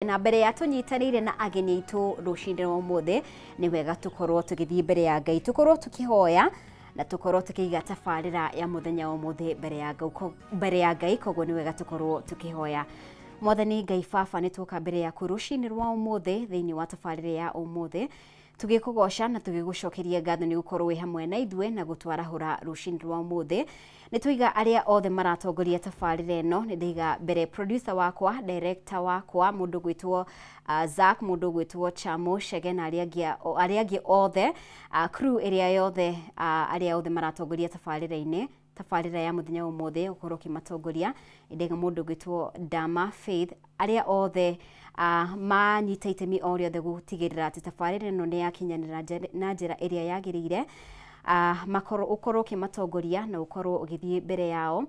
Na mbere ya tũnyitanĩire na ageni aitũ rũcinĩ rwa ũmũthĩ, nĩ wega tũkorwo tũgĩthiĩ mbere ya Ngai, tũkorwo tũkĩhoya na tũkorwo tũkĩiga tabarĩra ya mũthenya wa ũmũthĩ mbere ya Ngai. Koguo nĩ wega tũkorwo tũkĩhoya. Mwathani Ngai Baba, nĩ twoka mbere yaku rũcinĩ rwa ũmũthĩ thĩinĩ wa tabarĩra ya ũmũthĩ, tũgĩkũgoca na tũgĩgũcokeria ngatho nĩ gũkorwo wĩ hamwe na ithuĩ na gũtwarahũra rũcinĩ rwa ũmũthĩ. Nĩ twaiga arĩa othe maratongoria tabarĩra ĩno, nĩ ndaiga mbere producer wakwa, director wakwa, mũndũ gwĩtwo Zack, mũndũ gwĩtwo Chamo Chege na arĩa angĩ othe, crew ĩrĩa yothe, arĩa othe maratongoria tabarĩra-inĩ, tabarĩra ya mũthenya wa ũmũthĩ ũkorwo ũkĩmatongoria. Ndaiga mũndũ gwĩtwo Dama Faith, arĩa othe manyita itemi o rĩothe gũtigĩrĩra atĩ tabarĩra ĩno nĩ yakinyanĩra na njĩra ĩrĩa yagĩrĩire, makorwo ũkorwo ũkĩmatongoria na ũkorwo ũgĩthiĩ mbere yao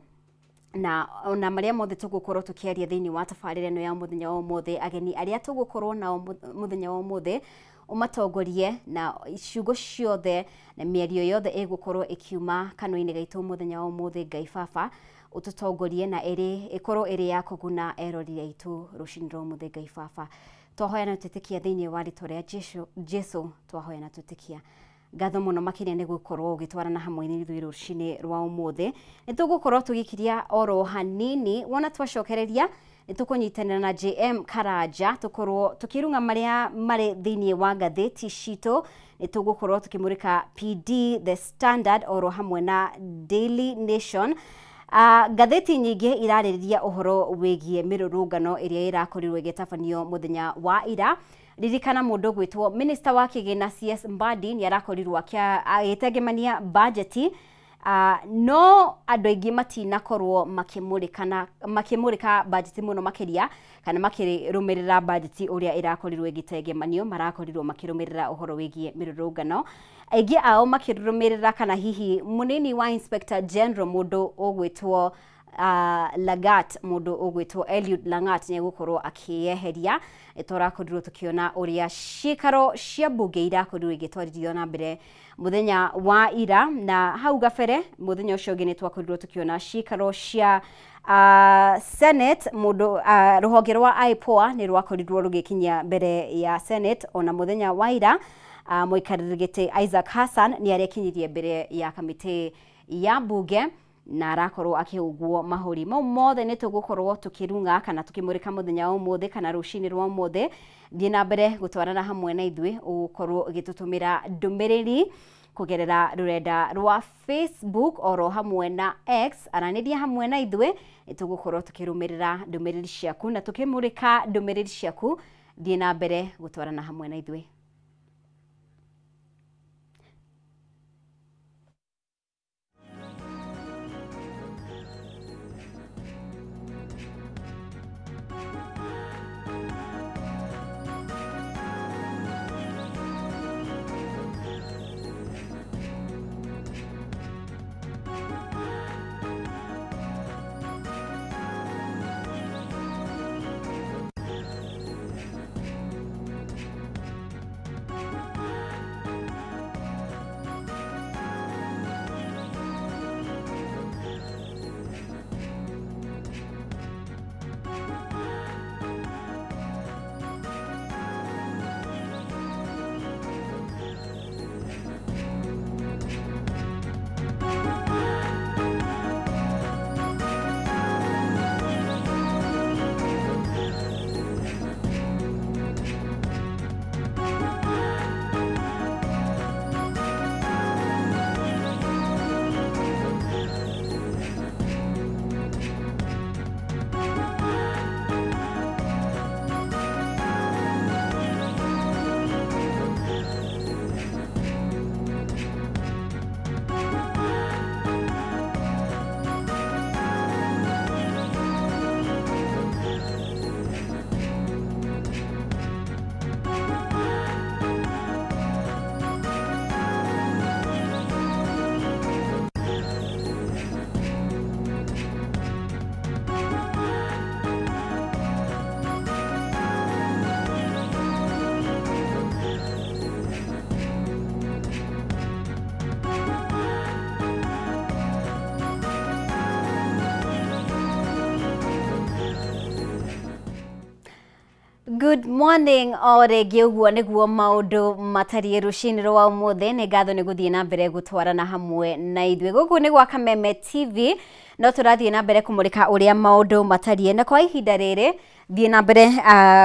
na ona marĩa mothe tũgũkorwo tũkĩaria thĩinĩ wa tabarĩra ĩno ya mũthenya wa ũmũthĩ. Ageni arĩa tũgũkorwo nao mũthenya wa ũmũthĩ ũmatongorie na ciugo ciothe na mĩario yothe ĩgũkorwo ĩkiuma kanua-inĩ gaitũ mũthenya wa ũmũthĩ. Ngai Baba ũtũtongorie na ĩkorwo ĩrĩ ya kũguna erori aitũ rũcinĩ rwa ũmũthĩ. Ngai Baba, twahoya na twĩtĩkia thĩinĩ wa rĩtwa rĩa Jesu, twahoya na twĩtĩkia. Ngatho mũno makĩria nĩ gũkorwo ũgĩtwarana hamwe na ithuĩ rũcinĩ rwa ũmũthĩ. Nĩ tũgũkorwo tũgĩkiria oro hanini, wona twacokereria nĩ tũkũnyitanĩra na JM Karanja tũkorwo tũkĩrung'a marĩa marĩ thĩinĩ wa ngathĩti citũ. Nĩ tũgũkorwo tũkĩmũrĩka PD, The Standard oro hamwe na Daily Nation. Ngathĩti nyingĩ irarĩrĩria ũhoro wĩgiĩ mĩrũrũngano ĩrĩa ĩrakorirwo ĩgĩtabanio mũthenya wa ira. Ririkana mũndũ gwĩtwo Minister wa Kĩgĩna CS Mbadi nĩ arakorirwo agĩtengemania bajeti, no andũ aingĩ matinakorwo makĩmũrĩka bajeti mũno makĩria kana makĩrũmĩrĩra bajeti ũrĩa ĩrakorirwo ĩgĩtengemanio. Marakorirwo makĩrũmĩrĩra ũhoro wĩgiĩ mĩrũrũngano, aingĩ ao makĩrũmĩrĩra kana hihi mũnini wa Inspector General mũndũ ũgwĩtwo Lagat, mũndũ ũgwĩtwo Eliud Langat nĩ egũkorwo akĩyeheria. Tũrakorirwo tũkĩona ũrĩa ciikaro cia mbunge irakorirwo igĩtwarithio na mbere mũthenya wa ira, na hau gabere mũthenya ũcio ũngĩ nĩ twakorirwo tũkĩona ciikaro cia Senate, mũndũ rũhonge rwa IPOA nĩ rwakorirwo rũgĩkinyia mbere ya Senate. Ona mũthenya wa ira mũikarĩri gĩtĩ Isaac Hassan nĩ arekinyirie mbere ya kamĩtĩ ya mbunge na arakorwo akĩhũngwo mahũri. Mau mothe nĩ tũgũkorwo tũkĩrung'a kana tũkĩmũrĩka mũthenya wa ũmũthĩ kana rũcinĩ rwa ũmũthĩ. Thiĩ na mbere gũtwarana hamwe na ithuĩ, ũgũkorwo ũgĩtũtũmĩra ndũmĩrĩri kũgerera rũrenda rwa Facebook oro hamwe na X. Aranĩria hamwe na ithuĩ, nĩ tũgũkorwo tũkĩrũmĩrĩra ndũmĩrĩri ciaku na tũkĩmũrĩka ndũmĩrĩri ciaku. Thiĩ na mbere gũtwarana hamwe na ithuĩ. Good morning o rĩngĩ. Ũguo nĩguo maũndũ matariĩ rũcinĩ rwa ũmũthĩ. Nĩ ngatho nĩ gũthiĩ na mbere gũtwarana hamwe na ithuĩ. Gũkũ nĩ gwa Kameme TV, no tũrathiĩ na mbere kũmũrĩka ũrĩa maũndũ matariĩ, na kwa ihinda rĩrĩ thiĩ na mbere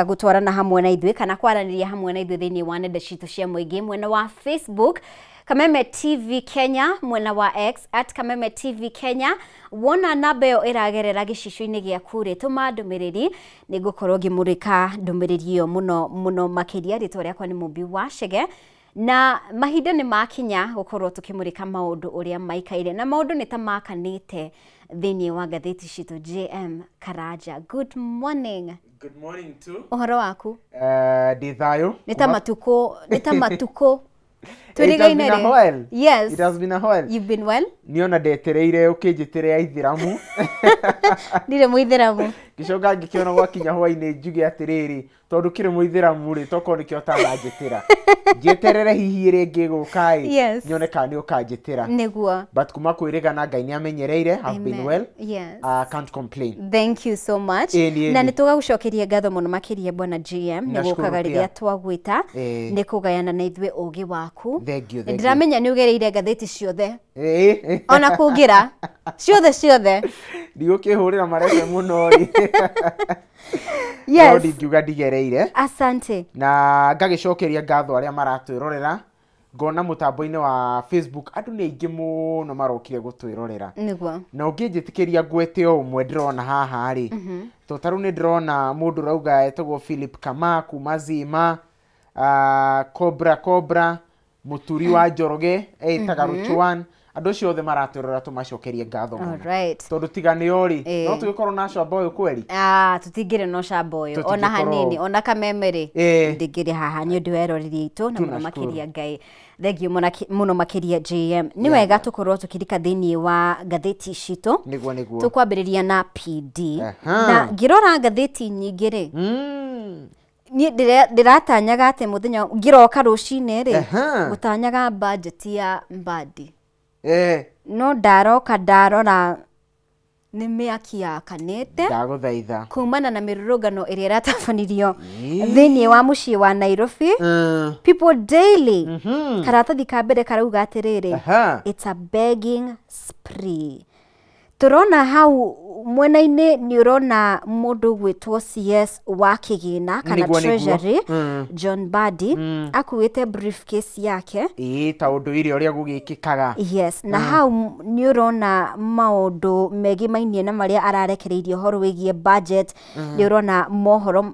gũtwarana hamwe na ithuĩ kana kwaranĩria hamwe na ithuĩ thĩinĩ wa nenda citũ cia mũingĩ, mwena wa Facebook Kameme TV Kenya, mwena wa X @KamemeTVKenya. Wona namba ĩyo ĩragerera gĩcicio-inĩ gĩaku rĩ, tũma ndũmĩrĩri, nĩ ngũkorwo ngĩmũrĩka ndũmĩrĩri ĩyo mũno mũno makĩria. Rĩtwa rĩakwa nĩ Mũmbi wa Chege, na mahinda nĩ makinya gũkorwo tũkĩmũrĩka maũndũ ũrĩa maikaire, na maũndũ nĩ ta makanĩte thĩinĩ wa ngathĩti citũ. JM Karanja, good morning. Good morning too. Ũhoro waku? Ndĩ thayũ. Nĩ ta matukũ It has been a while. Yes. It has been a while. You've been well? Niona ndetereire ũkĩnjĩtĩre aithĩramu. Ndirĩ mũithĩramu. Ngĩcoka ngĩkĩona gwakinya hwainĩ njuge atĩrĩrĩ, tondũ kĩrĩ mũithĩramu rĩ, tokorwo nĩkĩo ũtananjĩtĩra. Njeterere hihi ĩrĩa ĩngĩ ĩgũka ĩ, nyone kana nĩ ũkanjĩtĩra. Nĩguo. But kuma kwĩrĩgana Ngai nĩ amenyereire, have been Amen. well. Can't complain. Thank you so much. Ĩni, Na ĩni. nĩ tũgagũcokeria ngatho mũno makĩria, bwana GM, nĩ Nashukuru gũkaga pia. rĩrĩa twagwĩta nĩ kũgayana na ithuĩ ũgĩ waku. Thank you, thank you. Ndĩramenya nĩ ũgereire ngathĩti ciothe Ĩĩ. ona kũngĩra ciothe ciothe. Ndigũkĩhũrĩra marebe mũno rĩ. No ndingiuga ndigereire. Asante. Na ngagĩcokeria ngatho arĩa maratwĩrorera, ngona mũtambo-inĩ wa Facebook andũ nĩ aingĩ mũno marokire gũtwĩrorera. Na ũngĩnjĩtĩkĩria ngwete o ũmwe ndĩrona haha rĩ, to tarĩu nĩ ndĩrona mũndũ ũrauga etagwo Philip Kama kuma Zima, Cobra Cobra Mũturi wa Njoroge ĩtaga Ruchuan. Andũ acio othe maratwĩrorera tũmacokerie ngatho mũno, tondũ tiga nĩo rĩ, no tũgĩkorwo na camba ũyũ kweri? Ah, tũtingĩrĩ na ũcamba ũyũ ona Tũtingĩkorwo. hanini, ona Kameme rĩ, ndingĩrĩ haha nĩ ũndũ wa eroreri aitũ na mũno Tunashukuru. makĩria Ngai. Thank you mũno makĩria, JM. Nĩ wega tũkorwo tũkĩrika thĩinĩ wa ngathĩti citũ. Nĩguo, nĩguo. Tũkwambĩrĩria na PD. Na ngĩrora ngathĩti nyingĩ rĩ, niĩ ndĩratanyaga atĩ mũthenya ngĩroka rũcinĩ rĩ, gũtanyaga budget ya Mbadi, no ndaroka ndarora nĩ mĩaki yakanĩte Ndagũthaitha. kumana na mĩrũrũngano ĩrĩa ĩratabanirio thĩinĩ wa mũciĩ wa Nairobi. People Daily, karatathi ka mbere karauga atĩrĩrĩ, "It's a begging spree." Tũrona hau mwena-inĩ nĩ ũrona mũndũ gwĩtwo CS wa kĩgĩna kana Nĩguo, nĩguo. Treasury, John Mbadi, akuĩte briefcase yake. Ĩĩ, ta ũndũire ũrĩa gũgĩkĩkaga. Yes, na hau nĩ ũrona maũndũ megimainie na marĩa ararekereirie ũhoro wĩgiĩ budget. Nĩ ũrona mohoro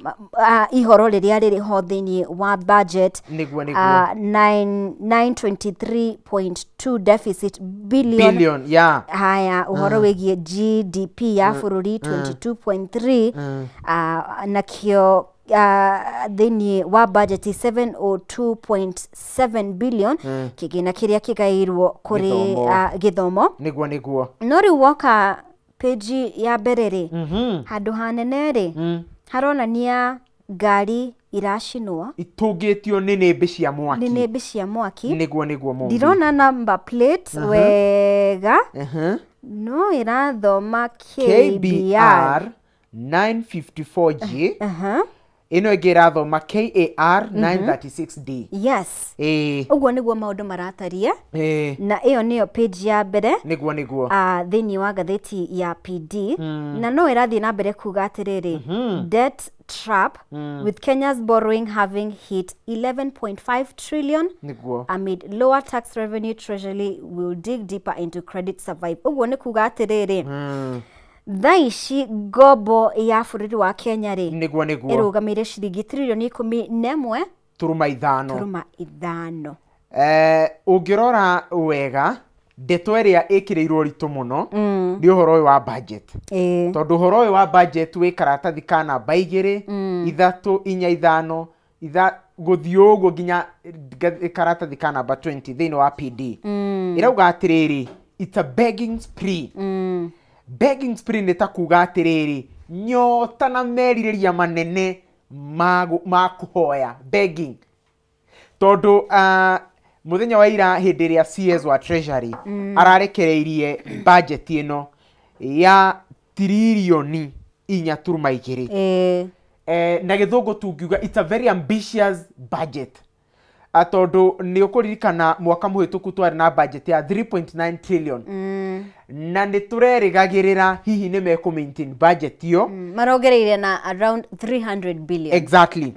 ihoro rĩrĩa rĩrĩ ho thĩinĩ wa budget. Nĩguo, nĩguo. 923.2 deficit billion. Billion ya. Haya, ũhoro wĩgiĩ GDP ya bũrũri 22.3, nakĩo thĩinĩ wa budget 702.7 billion, kĩgĩna kĩrĩa kĩgaĩirwo kũrĩ Gĩthomo. Gĩthomo. Nĩguo, nĩguo. No rĩu woka page ya mbere rĩ, handũ hanene rĩ, haronania ngari iracinwo. Itũngĩtio nĩ nĩmbĩ cia mwaki. Nĩ nĩmbĩ cia mwaki. Nĩguo, nĩguo, Mũmbi. Ndirona number plate wega, no ĩrathoma KBR KBR 954G. Ĩno ĩngĩ ĩrathoma KAR 936D. Yes, ũguo nĩguo maũndũ maratarie, na ĩyo nĩyo page ya mbere Nĩguo, nĩguo. Thĩinĩ wa ngathĩti ya PD. Na no ĩrathiĩ na mbere kuga atĩrĩrĩ, "Debt trap with Kenya's borrowing having hit 11.5 trillion amid lower tax revenue, Treasury will dig deeper into credit survive." Ũguo nĩ kuga atĩrĩrĩ, thaa ici ngombo ya bũrũri wa Kenya rĩ, Nĩguo, nĩguo. ĩrũgamĩire ciringi tririoni 11 turuma ithano. Turuma ithano. Ũngĩrora wega, ndeto ĩrĩa ĩkĩrĩirwo ũritũ mũno nĩ ũhoro ũyũ wa budget, tondũ ũhoro ũyũ wa budget wĩ karatathi ka namba 2, 3, 4, 5, gũthiĩ ũguo nginya karatathi ka namba 20 thĩinĩ wa PD. Ĩrauga atĩrĩrĩ, "It's a begging spree." Begging spree nĩ ta kuga atĩrĩrĩ, nyota na merirĩria manene ma kũhoya, begging, tondũ mũthenya wa ira hĩndĩ ĩrĩa CS wa Treasury ararekereirie budget ĩno ya tiririoni 4.2, Na gĩthũngũ tungiuga it's a very ambitious budget. Tondũ nĩ ũkũririkana mwaka mũhĩtũku twarĩ na budget ya 3.9 trillion. Na nĩ tũrerĩgagĩrĩra hihi nĩ mekũ maintain budget ĩyo. Marongereire na around 300 billion. Exactly.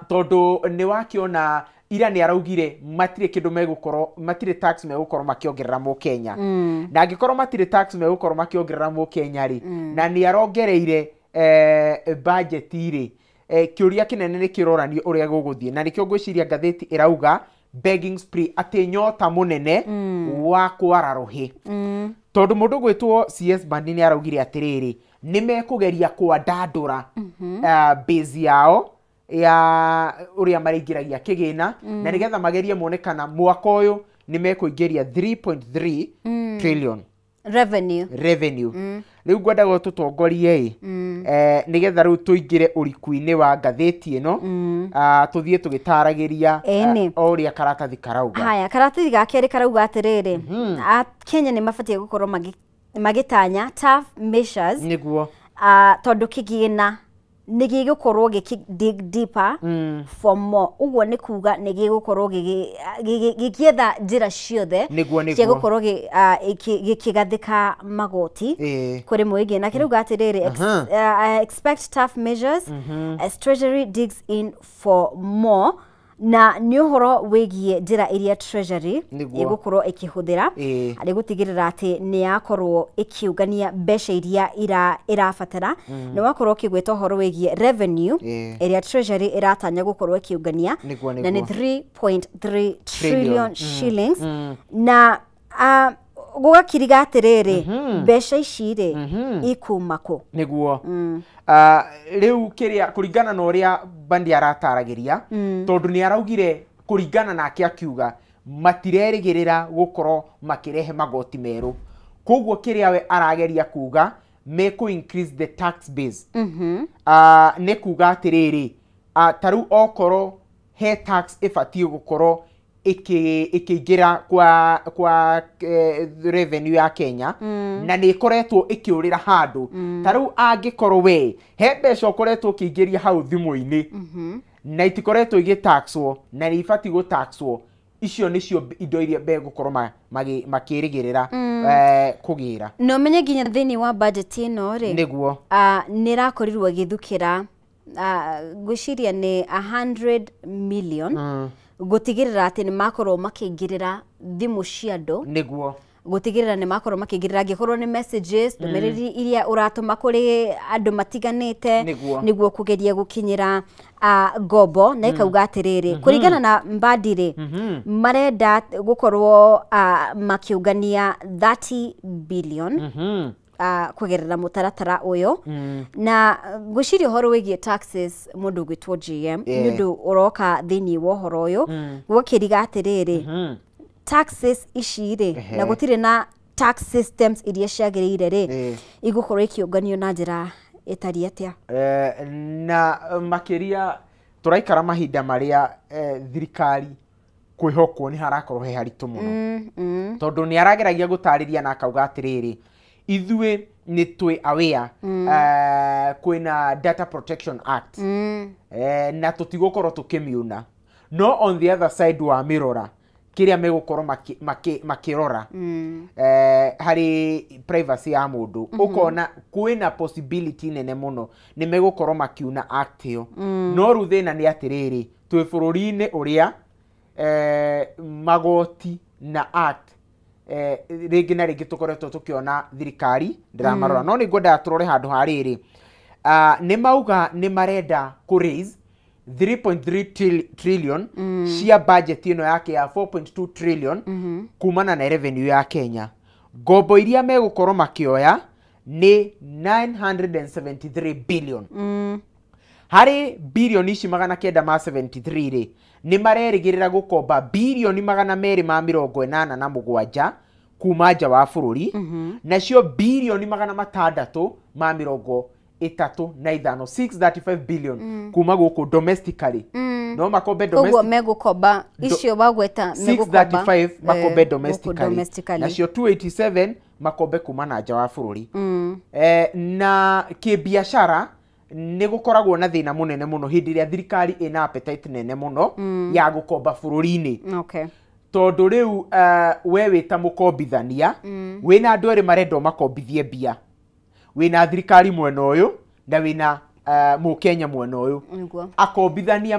Tondũ nĩ wakĩona ira nĩ araugire matirĩ kĩndũ megũkorwo, matirĩ tax megũkorwo makĩongerera mũkenya. Na angĩkorwo matirĩ tax megũkorwo makĩongerera mũkenya rĩ, na nĩ arongereire budget rĩ, kĩũria kĩnene nĩ kĩroranio ũrĩa gũgũthiĩ. Na nĩkĩo ngwĩciria ngathĩti ĩrauga begging spree, atĩ nyota mũnene wa kwara rũhĩ. Tondũ mũndũ gwĩtwo CS Bandi nĩ araugire atĩrĩrĩ, nĩ mekũgeria kwandandũra base yao ya ũrĩa maraingĩragia kĩgĩna, na nĩgetha magerie mone kana mwaka ũyũ nĩ mekũingĩria 3.3 trillion revenue. Rĩu ngwendaga tũtongorie ĩ, nĩgetha rĩu tũingĩre ũriku-inĩ wa ngathĩti ĩno, tũthiĩ tũgĩtaragĩria o ũrĩa karatathi karauga. Haya, karatathi ga kerĩ karauga atĩrĩrĩ, Kenya nĩ mabatiĩ gũkorwo magĩtanya tough measures nĩguo tondũ kĩgĩna nĩ gĩgũkorwo gĩkĩ dig deeper for more. Ũguo nĩ kuga nĩ gĩgũkorwo gĩgĩetha njĩra ciothe cia gũkorwo gĩkĩgathĩka magoti kũrĩ mũingĩ. Na kĩrauga atĩrĩrĩ, expect tough measures as Treasury digs in for more. Na nĩ ũhoro wĩgiĩ njĩra iria Treasury ĩgũkorwo ĩkĩhũthĩra arĩ gũtigĩrĩra atĩ nĩ yakorwo ĩkĩũngania mbeca iria ĩrabatara. Nĩ wakorwo ũkĩgweta ũhoro wĩgiĩ revenue ĩrĩa Treasury ĩratanya gũkorwo ĩkĩũngania, na nĩ 3.3 trillion shillings. Na gũgakiriga atĩrĩrĩ, mbeca ici rĩ ikuma kũ? Nĩguo. Rĩu kĩrĩa kũringana na ũrĩa Bandi arataragĩria, tondũ nĩ araugire kũringana nake akiuga matirerĩgĩrĩra gũkorwo makĩrehe magoti merũ. Koguo kĩrĩa we arageria kuga mekũ increase the tax base. Nĩ kuga atĩrĩrĩ, ta rĩu okorwo he tax ĩbatiĩ gũkorwo ĩkĩingĩra kwa revenue ya Kenya, na nĩ ĩkoretwo ĩkĩũrĩra handũ. Ta rĩu angĩkorwo we he mbeca ũkoretwo ũkĩingĩria hau thimũ-inĩ na itikoretwo igĩtaxwo na nĩ ibatiĩ gũtaxwo, icio nĩcio indo iria begũkorwo makĩrĩgĩrĩra kũgĩra. Na ũmenye nginya thĩinĩ wa budget ĩno rĩ, nĩguo nĩ ĩrakorirwo ĩgĩthukĩra ngwĩciria nĩ 100 million gũtigĩrĩra atĩ nĩ makorwo makĩingĩrĩra thimũ cia andũ. Nĩguo. Gũtigĩrĩra nĩ makorwo makĩingĩrĩra angĩkorwo nĩ messages, ndũmĩrĩri iria ũratũma kũrĩ andũ matiganĩte, nĩguo kũgeria gũkinyĩra ngombo. Na ĩkauga atĩrĩrĩ, kũringana na Mbadi rĩ, marenda gũkorwo makĩũngania 30 billion kũgerera mũtaratara ũyũ. Na ngwĩciria ũhoro wĩgiĩ taxes mũndũ ũgwĩtwo GM nĩ ũndũ ũroka thĩinĩ wa ũhoro ũyũ, gũgakĩriga atĩrĩrĩ, taxes ici rĩ, na gũtirĩ na tax systems iria ciagĩrĩire rĩ, igũkorwo ikĩũnganio na njĩra ĩtariĩ atĩa? Na makĩria tũraikara mahinda marĩa thirikari kwĩhokwo nĩ harakorwo he haritũ mũno. Tondũ nĩ arageragia gũtarĩria na akauga atĩrĩrĩ, ithuĩ nĩ twĩ aware kwĩna Data Protection Act, na tũtigũkorwo tũkĩmiuna. No on the other side wa mĩrora kĩrĩa megũkorwo makĩrora harĩ privacy ya mũndũ, ũkona kwĩna possibility nene mũno nĩ megũkorwo makiuna act ĩyo. No rĩu thĩna nĩ atĩrĩrĩ, twĩ bũrũri-inĩ ũrĩa magoti na act rĩngĩ na rĩngĩ tũkoretwo tũkĩona thirikari ndĩramarora. No nĩ ngwendaga tũrore handũ ha rĩrĩ, nĩ mauga nĩ marenda kũ raise 3.3 trillion cia budget ĩno yake ya 4.2 trillion kumana na revenue ya Kenya. Ngombo iria megũkorwo makĩoya nĩ 973 billion. Harĩ bilioni ici 973 rĩ, nĩ marerĩgĩrĩra gũkomba bilioni 287 kuma nja wa bũrũri, nacio bilioni 635 635 billion kuma gũkũ domestically. No makombe domestic, koguo megũkomba icio wagweta megũkomba 635 makombe domestically, nacio 287 makombe kuma na nja wa bũrũri. Na kĩbiacara Nĩ gũkoragwo na thĩna mũnene mũno hĩndĩ ĩrĩa thirikari ĩna appetite nene mũno ya gũkomba bũrũri-inĩ. Tondũ rĩu we wĩ ta mũkombithania, wĩna andũ erĩ marenda ũmakombithie mbia, wĩna thirikari mwena ũyũ na wĩna mũkenya mwena ũyũ. Akombithania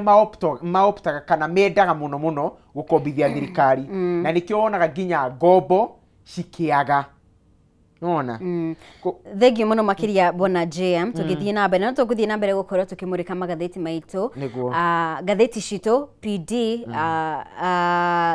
maoptaga kana mendaga mũno mũno gũkombithia thirikari, na nĩkĩo wonaga nginya ngombo cikĩaga. Nona. Thengiũ mũno makĩria bwana JM. Tũgĩthiĩ na mbere, no tũgũthiĩ na mbere gũkorwo tũkĩmũrĩka magathĩti maitũ, ngathĩti citũ PD,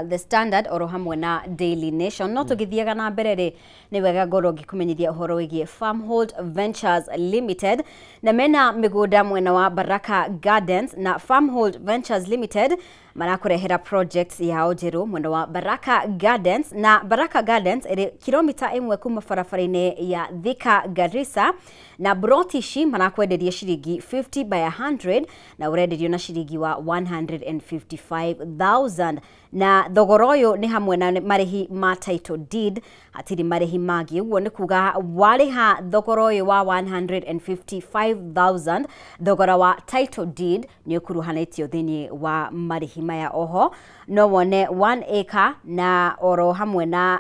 The Standard oro hamwe na Daily Nation. No tũgĩthiaga na mbere rĩ, nĩ wega ngorwo ngĩkũmenyithia ũhoro wĩgiĩ Farmhold Ventures Limited, na mena mĩgũnda mwena wa Baraka Gardens. Na Farmhold Ventures Limited marakũrehera projects yao njerũ mwena wa Baraka Gardens, na Baraka Gardens ĩrĩ kilomita 1 kuma barabara-inĩ ya Thika Garissa, na broti ici marakwenderia ciringi 50 by 100 na ũrenderio na ciringi wa 155,000, na thogora ũyũ nĩ hamwe na marĩhi ma title deed, hatirĩ marĩhi mangĩ. Ũguo nĩ kuga warĩha thogora ũyũ wa 155,000, thogora wa title deed nĩ ũkuruhanĩtio thĩinĩ wa marĩhi maya. Oho no wone 1 acre na oro hamwe na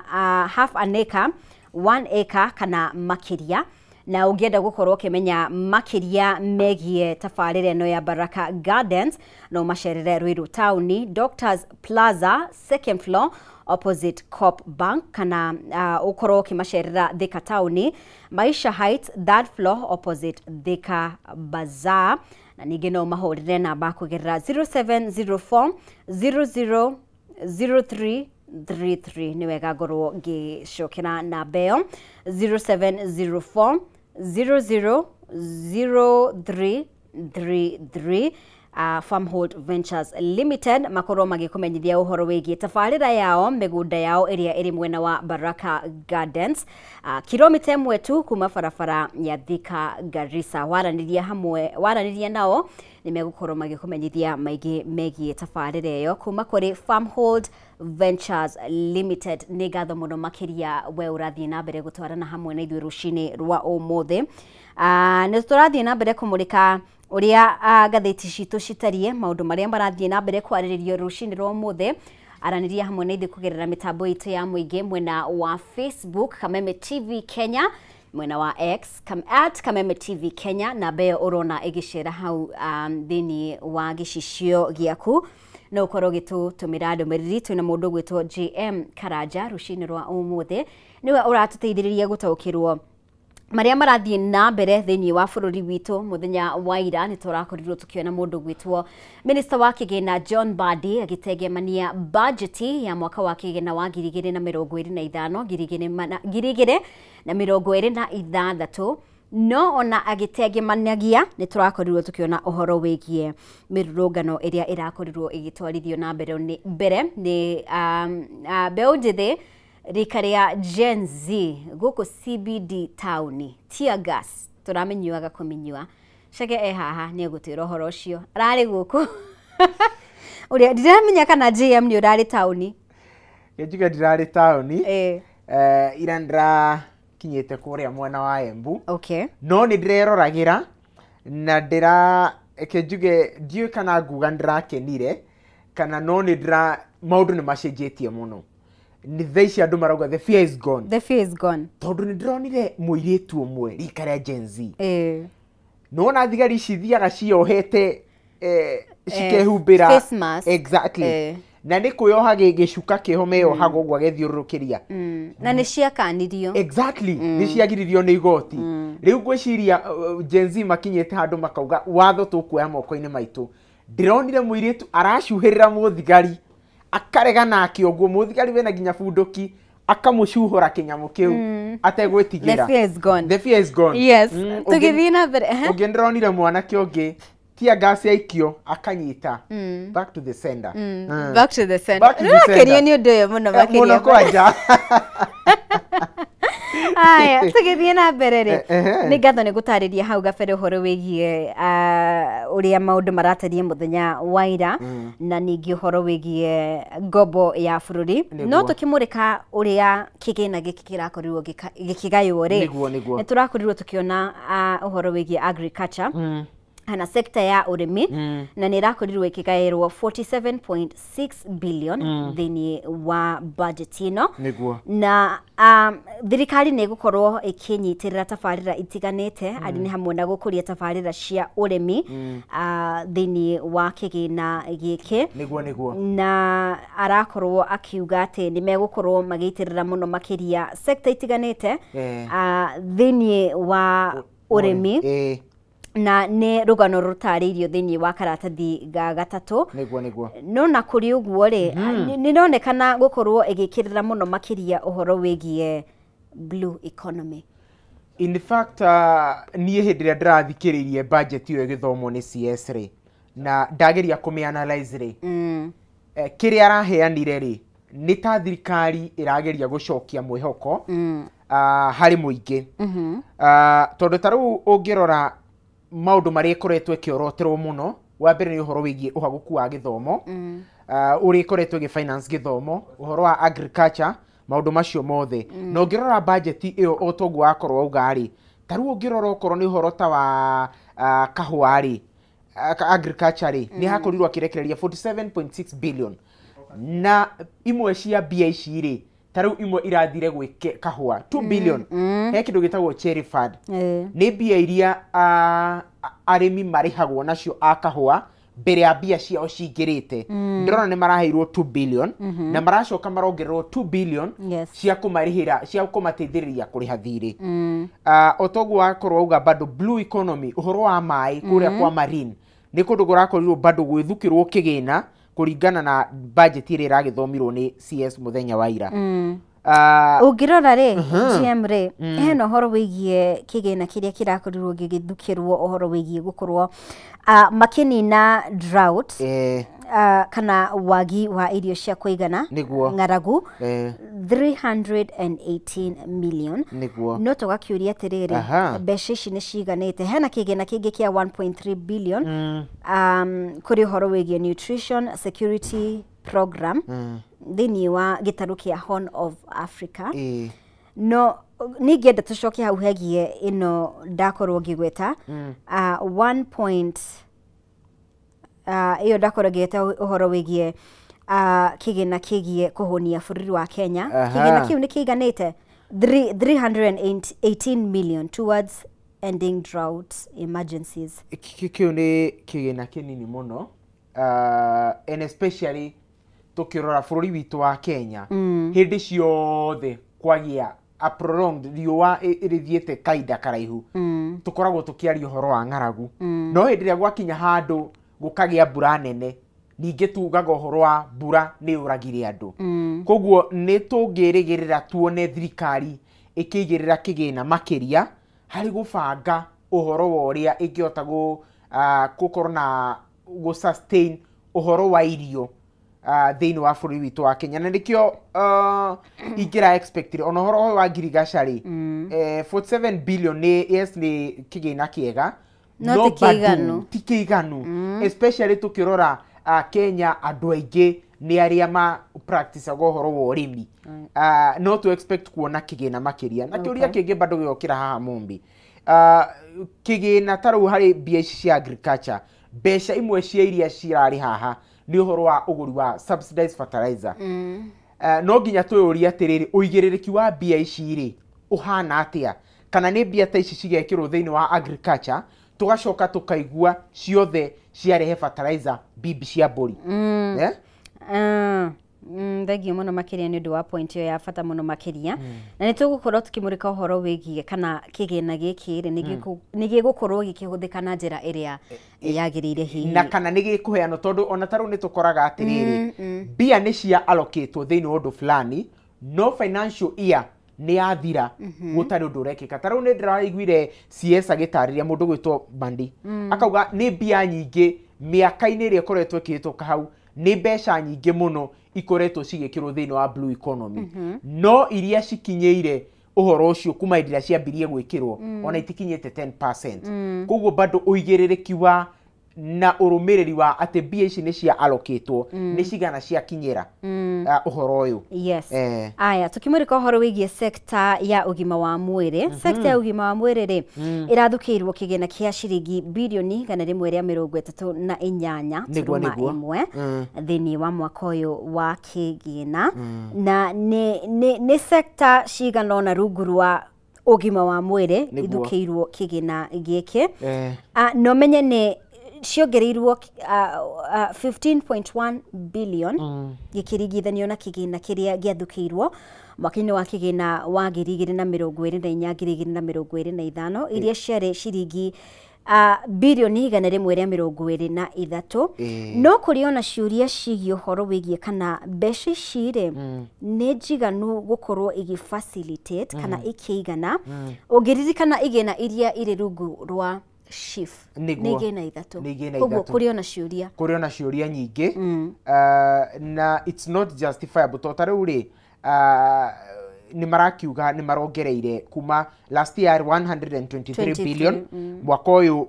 half an acre, 1 acre kana makĩria. Na ũngĩenda gũkorwo ũkĩmenya makĩria megiĩ tabarĩra ĩno ya Baraka Gardens, no macerere Ruiru Taũni, Doctors Plaza, second floor, opposite Coop Bank, kana ũkorwo ũkĩmacerera Thika Taũni, Maisha Heights, third floor, opposite Thika Bazaar. Na ningĩ no mahũrĩre namba kũgerera 0704 00 03 33. Nĩ wega ngorwo ngĩcokera namba ĩyo, 0704 00 03 33. Farmhold Ventures Limited makorwo magĩkũmenyithia ũhoro wĩgiĩ tabarĩra yao, mĩgũnda yao ĩrĩa ĩrĩ mwena wa Baraka Gardens, kilomita 1 tu kuma barabara ya Thika Garissa. Waranĩria hamwe, waranĩria nao nĩ megũkorwo magĩkũmenyithia maingĩ megiĩ tabarĩra ĩyo kuma kũrĩ Farmhold Ventures Limited. Nĩ ngatho mũno makĩria we ũrathiĩ na mbere gũtwarana hamwe na ithuĩ rũcinĩ rwa ũmũthĩ. Nĩ tũrathiĩ na mbere kũmũrĩka ũrĩa ngathĩti citũ citariĩ, maũndũ marĩa marathiĩ na mbere kwarĩrĩrio rũcinĩ rwa ũmũthĩ. Aranĩria hamwe na ithuĩ kũgerera mĩtambo itũ ya mũingĩ, mwena wa Facebook Kameme TV Kenya, mwena wa X at Kameme TV Kenya. Namba ĩyo ũrona ĩgĩcera hau thĩinĩ wa gĩcicio gĩaku, no ũkorwo ũgĩtũtũmĩra ndũmĩrĩri. Twĩna mũndũ ũgwĩtwo JM Karanja rũcinĩ rwa ũmũthĩ, nĩwe ũratũteithĩrĩria gũtaũkĩrwo marĩa marathiĩ na mbere thĩinĩ wa bũrũri witũ. Mũthenya wa ira nĩ tũrakorirwo tũkĩona mũndũ gwĩtwo Minister wa Kĩgĩna John Mbadi agĩtengemania bajeti ya mwaka wa kĩgĩna wa 2025 2026. No ona agĩtengemanagia nĩ tũrakorirwo tũkĩona ũhoro wĩgiĩ mĩrũrũngano ĩrĩa ĩrakorirwo ĩgĩtwarithio na mbere nĩ mbeũ njĩthĩ rika rĩa Gen Z gũkũ CBD taũni. Tear gas tũramenyuaga kũmenyua. Chege e haha nĩ egũtwĩra ũhoro ũcio, ararĩ gũkũ ũrĩa ndiramenya kana JM nĩ ũrarĩ taũni. Njuge ndirarĩ taũni, ira ndĩrakinyĩte kũrĩa mwena wa Embu. No nĩ ndĩreroragĩra na ndĩra reke njuge ndiũĩ kana nguga ndĩrakenire kana no nĩ ndĩra maũndũ nĩ macenjetie mũno. Nĩ thaa ici andũ marauga the fear is gone. The fear is gone. Tondũ nĩ ndĩronire mũirĩtu ũmwe rika rĩa Gen Z. Nĩwona thigari ici ithiaga ciohete, cikehumbĩra face mask. Exactly. Na nĩ kwĩyoha gĩcuka kĩho meyohaga ũguo agethiũrũrũkĩria. Na nĩ ciakanirio. Exactly. Nĩ ciagiririo nĩ igoti. Rĩu ngwĩciria Gen Z makinyĩte handũ makauga watho tũkuoya moko-inĩ maitũ. Ndĩronire mũirĩtu aracuhĩrĩra mũthigari, akarega nake ũguo, mũthigari wĩna nginya bunduki akamũcuhũra kĩnyamũ kĩu ategwĩtigĩra. The fear is gone. The fear is gone. Yes. Tũgĩthiĩ na mbere. Ũngĩ ndĩronire mwanake ũngĩ tear gas yaikio akanyita. Back to the sender. Back to the sender. Back to the sender. Nĩũrakenio nĩ ũndũ ũyũ mũno makĩria. Mũno kwanja. Aya, tũgĩthiĩ na mbere rĩ, nĩ ngatho nĩ gũtarĩria hau gabere ũhoro wĩgiĩ ũrĩa maũndũ maratariĩ mũthenya wa ira, na ningĩ ũhoro wĩgiĩ ngombo ya bũrũri. No tũkĩmũrĩka ũrĩa kĩgĩna gĩkĩ kĩrakorirwo gĩkĩgaywo rĩ, nĩ tũrakorirwo tũkĩona ũhoro wĩgiĩ agriculture na sekta ya ũrĩmi, na nĩ ĩrakorirwo ĩkĩgaĩrwo 47.6 billion thĩinĩ wa budget ĩno. Na thirikari nĩ ĩgũkorwo ĩkĩnyitĩrĩra tabarĩra itiganĩte, arĩ nĩ hamwe na gũkũria tabarĩra cia ũrĩmi thĩinĩ wa kĩgĩna gĩkĩ. Na arakorwo akiuga atĩ nĩ megũkorwo magĩitĩrĩra mũno makĩria sekta itiganĩte thĩinĩ wa ũrĩmi, na nĩ rũgano rũtarĩirio thĩinĩ wa karatathi ga gatatũ. No na kũrĩ ũguo rĩ, nĩ ĩronekana gũkorwo ĩgĩkĩrĩra mũno makĩria ũhoro wĩgiĩ blue economy. In fact, niĩ hĩndĩ ĩrĩa ndĩrathikĩrĩirie budget ĩyo ĩgĩthomwo nĩ CS rĩ, na ndageria kũmĩ-analyze rĩ, kĩrĩa araheanire rĩ, nĩ ta thirikari ĩrageria gũcokia mwĩhoko harĩ mũingĩ. Tondũ ta rĩu ũngĩrora maũndũ marĩa ĩkoretwo ĩkĩoroterwo mũno, wa mbere nĩ ũhoro wĩgiĩ ũhagũku wa gĩthomo, ũrĩa ĩkoretwo ĩgĩ-finance gĩthomo, ũhoro wa agriculture, maũndũ macio mothe. Na ũngĩrora budget ĩyo o toguo wakorwo wauga rĩ, ta rĩu ũngĩrora okorwo nĩ ũhoro ta wa kahũa rĩ, agriculture rĩ, nĩ hakorirwo akĩrekereria 47.6 billion. Na imwe cia mbia ici rĩ, ta rĩu imwe irathire gwĩ kahũa 2 billion. He kĩndũ gĩtagwo cherry fund. Nĩ mbia iria arĩmi marĩhagwo nacio a kahũa mbere ya mbia ciao cingĩrĩte. Ndĩrona nĩ maraheirwo 2 billion, na maracoka marongererwo 2 billion cia kũmarĩhĩra, cia kũmateithĩrĩria kũrĩha thirĩ. O toguo wakorwo wauga bado blue economy, ũhoro wa maĩ kũrĩa kwa marine, nĩ kũndũ kũrakorirwo bado gwĩthukĩrwo kĩgĩna kũringana na budget ĩrĩa ĩragĩthomirwo nĩ CS mũthenya wa ira. Ũngĩrora rĩ, GM rĩ, hena ũhoro wĩgiĩ kĩgĩna kĩrĩa kĩrakorirwo gĩgĩthukĩrwo ũhoro wĩgiĩ gũkorwo makĩnina drought, kana wagi wa irio cia kũigana, ng'aragu, 318 million. No tũgakĩũria atĩrĩrĩ, mbeca ici nĩ ciganĩte? Hena kĩgĩna kĩngĩ kĩa 1.3 billion kũrĩ ũhoro wĩgiĩ nutrition security program thĩinĩ wa gĩtarũ kĩa Horn of Africa. No ningĩenda tũcoke hau hegie ĩno ndakorwo ngĩgweta 1 point ĩyo ndakorwo ngĩgweta ũhoro wĩgiĩ kĩgĩna kĩgiĩ kũhũnia bũrũri wa Kenya. Kĩgĩna kĩu nĩ kĩiganĩte 318 million towards ending drought emergencies. Kĩu nĩ kĩgĩna kĩnini mũno, and especially tũkĩrora bũrũri witũ wa Kenya, hĩndĩ ciothe kwagĩa a prolonged riũa rĩthiĩte kahinda karaihu, tũkoragwo tũkĩaria ũhoro wa ng'aragu. No hĩndĩ ĩrĩa gwakinya handũ gũkagĩa mbura nene, ningĩ tugaga ũhoro wa mbura nĩ yũragire andũ. Koguo nĩ tũngĩrĩgĩrĩra tuone thirikari ĩkĩigĩrĩra kĩgĩna makĩria harĩ gũbanga ũhoro wa ũrĩa ĩngĩhota gũkorwo na gũ sustain ũhoro wa irio thĩinĩ wa bũrũri witũ wa Kenya. Na nĩkĩo ingĩra expect ona ũhoro ũyũ wa ngirigaca rĩ, 47 billion nĩ, yes, nĩ kĩgĩna kĩega, no ti kĩiganu, especially tũkĩrora Kenya andũ aingĩ nĩ arĩa ma practice-aga ũhoro wa ũrĩmi. No to expect kuona kĩgĩna makĩria. Na kĩũria kĩngĩ bado gĩokĩra haha Mumbi, kĩgĩna ta rĩu harĩ mbia ici cia agriculture, mbeca imwe cia iria cirarĩ haha nĩ ũhoro wa ũgũri wa subsidized fertilizer. No nginya twĩyũrie atĩrĩrĩ, ũigĩrĩrĩki wa mbia ici rĩ ũhana atĩa? Kana nĩ mbia ta ici cigekĩrwo thĩinĩ wa agriculture, tũgacoka tũkaigua ciothe ciarehe fertilizer bibi cia mbũri. Thengiũ mũno makĩria nĩ ũndũ wa point ĩyo ya bata mũno makĩria. Na nĩ tũgũkorwo tũkĩmũrĩka ũhoro wĩgiĩ kana kĩgĩna gĩkĩ rĩ nĩ gĩgũkorwo gĩkĩhũthĩka na njĩra ĩrĩa yagĩrĩire hihi, na kana nĩ gĩkũheanwo, tondũ ona ta rĩu nĩ tũkoraga atĩrĩrĩ, mbia nĩ cia allocatwo thĩinĩ wa ũndũ fulani, no financial year nĩ yathira gũtarĩ ũndũ ũrekĩka. Ta rĩu nĩ ndĩraiguire CS agĩtarĩria mũndũ gwĩtwo Bandi, akauga nĩ mbia nyingĩ mĩaka-inĩ ĩrĩa ĩkoretwo ĩkĩhĩtũka hau, nĩ mbeca nyingĩ mũno ikoretwo cigĩkĩrwo thĩinĩ wa blue economy, no iria cikinyĩire Ũhoro ũcio kuma hĩndĩ ĩrĩa ciambirie gwĩkĩrwo ona itikinyĩte 10%. Koguo bado ũigĩrĩrĩki wa na ũrũmĩrĩri wa atĩ mbia ici nĩ cia allocatwo, nĩ cigana ciakinyĩra ũhoro ũyũ. Yes. Aya, tukimurika ũhoro wĩgiĩ sekta ya ũgima wa mwĩrĩ, sekta ya ũgima wa mwĩrĩ rĩ, ĩrathukĩirwo kĩgĩna kĩa ciringi birioni 138 turuma 1 thĩinĩ wa mwaka ũyũ wa kĩgĩna, na nĩ sekta cigana ũna rungu rwa ũgima wa mwĩrĩ ithukĩirwo kĩgĩna gĩkĩ. No menye nĩ ciongereirwo 15.1 billion gĩkĩringithanio na kĩgĩna kĩrĩa gĩathukĩirwo mwaka-inĩ wa kĩgĩna wa 2024 2025, iria ciarĩ ciringi birioni 123. No kũrĩ ona ciũria ciĩgiĩ ũhoro wĩgiĩ kana mbeca ici rĩ nĩ njiganu gũkorwo ĩgĩ facilitate kana ĩkĩigana. Ũngĩririkana igĩna iria irĩ rungu rwa SHIF nĩ igĩna 3, koguo kũrĩ ona ciũria, kũrĩ ona ciũria nyingĩ, na it's not justifiable. To ta rĩu rĩ, nĩ marakiuga nĩ marongereire kuma last year 123 billion, mwaka ũyũ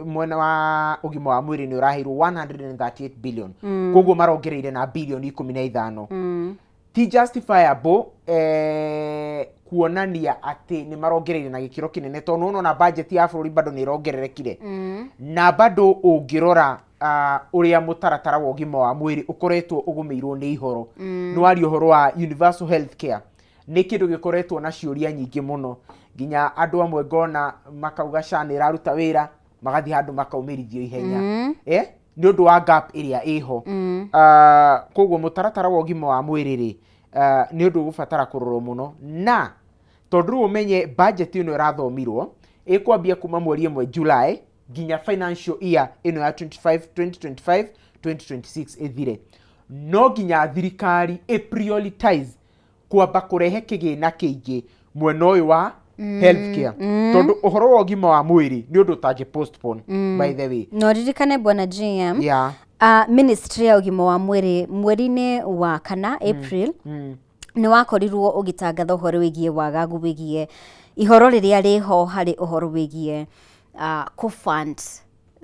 mwena wa ũgima wa mwĩrĩ nĩ ũraheirwo 138 billion, koguo marongereire na bilioni 15. Ti justifiable kuonania atĩ nĩ marongereire na gĩkĩro kĩnene, tondũ nĩwona budget ya bũrũri bado nĩ ĩrongererekire, na bado ũngĩrora ũrĩa mũtaratara wa ũgima wa mwĩrĩ ũkoretwo ũgũmĩirwo nĩ ihoro. Nĩ waria ũhoro wa universal health care, nĩ kĩndũ gĩkoretwo na ciũria nyingĩ mũno, nginya andũ amwe ngona makauga SHA nĩ ĩraruta wĩra, magathiĩ handũ makaumĩrithio ihenya nĩ ũndũ wa gap ĩrĩa ĩho. Koguo mũtaratara wa ũgima wa mwĩrĩ rĩ, nĩ ũndũ ũgũbatara kũrorwo mũno, na tondũ rĩu ũmenye budget ĩno ĩrathomirwo ĩkwambia kuma mweri 1 July nginya financial year ĩno ya 2025 2026 ĩthire, no nginya thirikari ĩ prioritize kwamba kũrehe kĩgĩna kĩingĩ mwena ũyũ wa healthcare, tondũ ũhoro wa ũgima wa mwĩrĩ nĩ ũndũ ũtangĩ postpone, by the way. No ririkane bwana GM, ministry ya ũgima wa mwĩrĩ mweri-inĩ wa kana April nĩ wakorirwo ũgĩtangatha ũhoro wĩgiĩ wagagu wĩgiĩ ihoro rĩrĩa rĩho harĩ ũhoro wĩgiĩ kũ-fund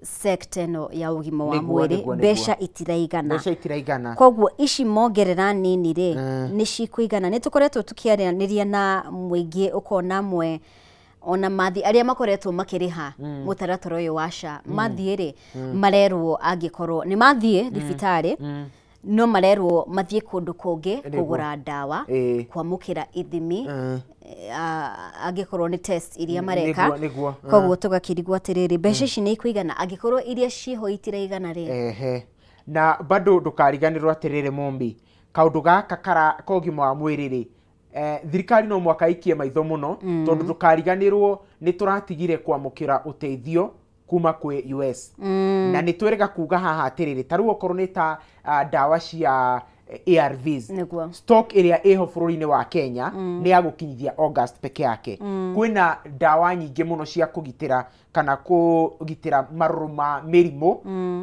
sector ĩno ya ũgima wa mwĩrĩ, mbeca itiraigana, mbeca itiraigana. Koguo ici mongerera nini rĩ nĩ cikũigana. Nĩ tũkoretwo tũkĩaranĩria na mũingĩ, ũkona amwe ona mathi arĩa makoretwo makĩrĩha mũtaratara ũyũ wa SHA mathiĩ rĩ, marerwo angĩkorwo nĩ mathiĩ thibitarĩ, no marerwo mathiĩ kũndũ kũngĩ kũgũra ndawa, kwamũkĩra ithimi, angĩkorwo nĩ test iria mareka. Koguo tũgakĩrigwo atĩrĩrĩ, mbeca ici nĩ ikũigana angĩkorwo iria ciĩho itiraigana rĩ? Na bado ndũkariganĩrwo atĩrĩrĩ Mumbi, kaũndũ gaka ka ũgima wa mwĩrĩ rĩ, thirikari no mwaka ikie maitho mũno, tondũ ndũkariganĩrwo nĩ tũratigire kwamũkĩra ũteithio kuma kwĩ US, na nĩ twĩrĩga kuga haha atĩrĩrĩ, ta rĩu okorwo nĩ ta ndawa cia ARVs, stock ĩrĩa ĩho bũrũri-inĩ wa Kenya nĩ ya gũkinyithia August peke yake. Kwĩna ndawa nyingĩ mũno cia kũgitĩra kana kũgitĩra marũrũ ma mĩrimũ,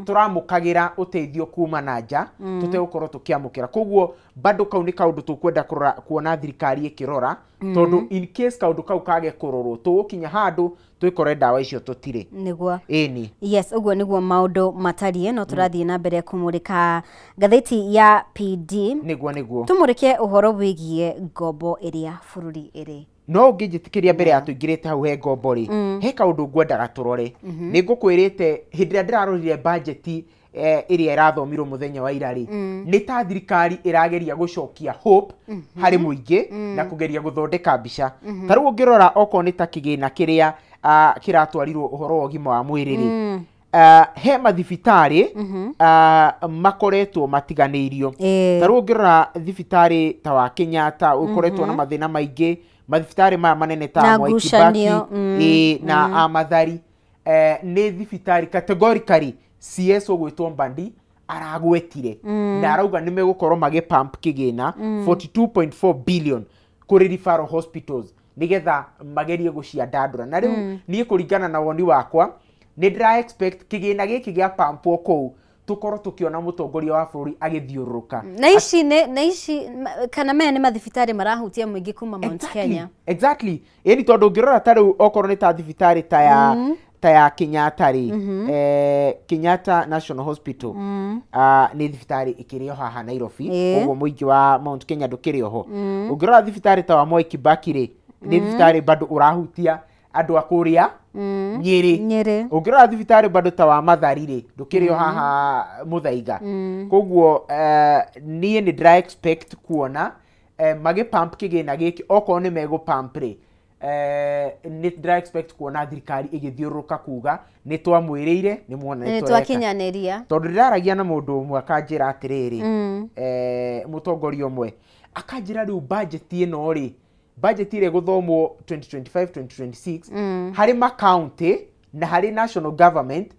tũramũkagĩra ũteithio kuma na nja tũtegũkorwo tũkĩamũkĩra. Koguo bado kau nĩ kaũndũ tũkwenda kũrora, kuona thirikari ĩkĩrora, tondũ in case kaũndũ kau kage kũrorwo tũgũkinya handũ twĩkore ndawa icio tũtirĩ. Nĩguo. Ĩni. Yes, ũguo nĩguo maũndũ matariĩ. No tũrathiĩ na mbere kũmũrĩka ngathĩti ya PD. Nĩguo nĩguo. Tũmũrĩke ũhoro wĩgiĩ ngombo ĩrĩa bũrũri ĩrĩ. No ũngĩnjĩtĩkĩria mbere ya tũingĩrĩte hau he ngombo rĩ, he kaũndũ ngwendaga tũrore. Nĩ ngũkwĩrĩte hĩndĩ ĩrĩa ndĩrarorire budget ĩrĩa ĩrathomirwo mũthenya wa ira rĩ, nĩ ta thirikari ĩrageria gũcokia hope harĩ mũingĩ na kũgeria gũthondeka mbica. Ta rĩu ũngĩrora okorwo nĩ ta kĩgĩna kĩrĩa kĩratwarirwo ũhoro wa ũgima wa mwĩrĩ rĩ, he mathibitarĩ makoretwo matiganĩirio. Ta rĩu ũngĩrora thibitarĩ ta wa Kenyatta ũkoretwo na mathĩna maingĩ, mathibitarĩ maya manene ta Mwai Kibaki na Mathari, nĩ thibitarĩ categorically CS ũgwĩtwo Mbandi aragwetire na arauga nĩ megũkorwo magĩ pump kĩgĩna 42.4 billion kũrĩ referral hospitals nĩgetha magerie gũciandandũra. Na rĩu niĩ kũringana na woni wakwa nĩ ndĩra expect kĩgĩna gĩkĩ gĩa pumpwo kũu Tukorwo tukiona mutongoria wa bũrũri agĩthiũrũrũka. Na ici na ici kana maya nĩ mathibitarĩ marahutia mũingĩ kuma Mount Kenya. Exactly. Ĩni tondũ ũngĩrora ta rĩu okorwo nĩ ta thibitarĩ ta ya Kenyatta rĩ, Kenyatta National Hospital, nĩ thibitarĩ ĩkĩrĩ o haha Nairobi, ũguo mũingĩ wa Mount Kenya ndũkĩrĩ oho. Ũngĩrora thibitarĩ ta wa Moi Kibaki rĩ, nĩ thibitarĩ bado ũrahutia andũ a kũrĩa Nyĩrĩ. Ũngĩrora thibitarĩ bado ta wa Mathari rĩ, ndũkĩrĩ o haha Muthaiga. Koguo niĩ nĩ ndĩra expect kuona magĩ pump kĩgĩna gĩkĩ, okorwo nĩ megũ pump rĩ, nĩ ndĩra expect kuona thirikari ĩgĩthiũrũrũka kuga nĩ twamwĩrĩire, nĩ muona nĩ twakinyanĩria. Tondũ ndĩraragia na mũndũ ũmwe akanjĩra atĩrĩrĩ, mũtongoria ũmwe akanjĩra rĩu budget ĩno rĩ, budget ĩrĩa ĩgũthomwo 2025-2026 harĩ makaunti na harĩ national government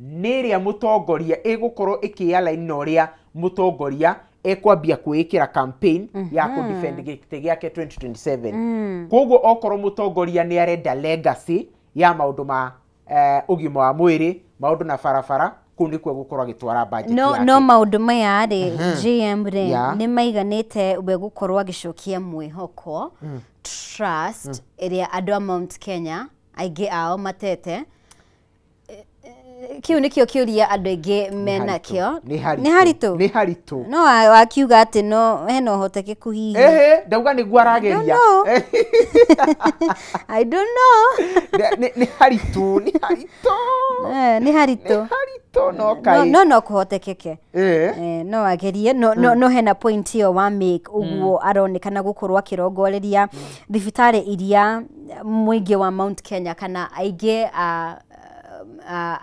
nĩ ĩrĩa mũtongoria ĩgũkorwo ĩkĩ-align na ũrĩa mũtongoria ekwambia kwĩĩkĩra campaign ya kũ defend gĩtĩ gĩake 2027. Koguo okorwo mũtongoria nĩ arenda legacy ya maũndũ ma ũgima wa mwĩrĩ, maũndũ na barabara, kũu nĩkuo gũkorwo agĩtwara budget yake. No maũndũ maya rĩ, JM rĩ, nĩ maiganĩte we gũkorwo agĩcokia mwĩhoko, trust ĩrĩa andũ a Mount Kenya aingĩ ao matete. Kĩu nĩkĩo kĩũria andũ aingĩ menakĩo. Nĩ haritũ. Nĩ haritũ. No wakiuga atĩ no hena ũhotekeku hihi. Ehe, ndauga nĩguo arageria. I don't know. Nĩ haritũ, nĩ haritũ. Nĩ haritũ. Nĩ haritũ no kai. No kũhotekeke. No agerie, no hena point ĩyo wa make ũguo aronekana gũkorwo akĩrongoreria thibitarĩ iria mũingĩ wa Mount Kenya kana aingĩ a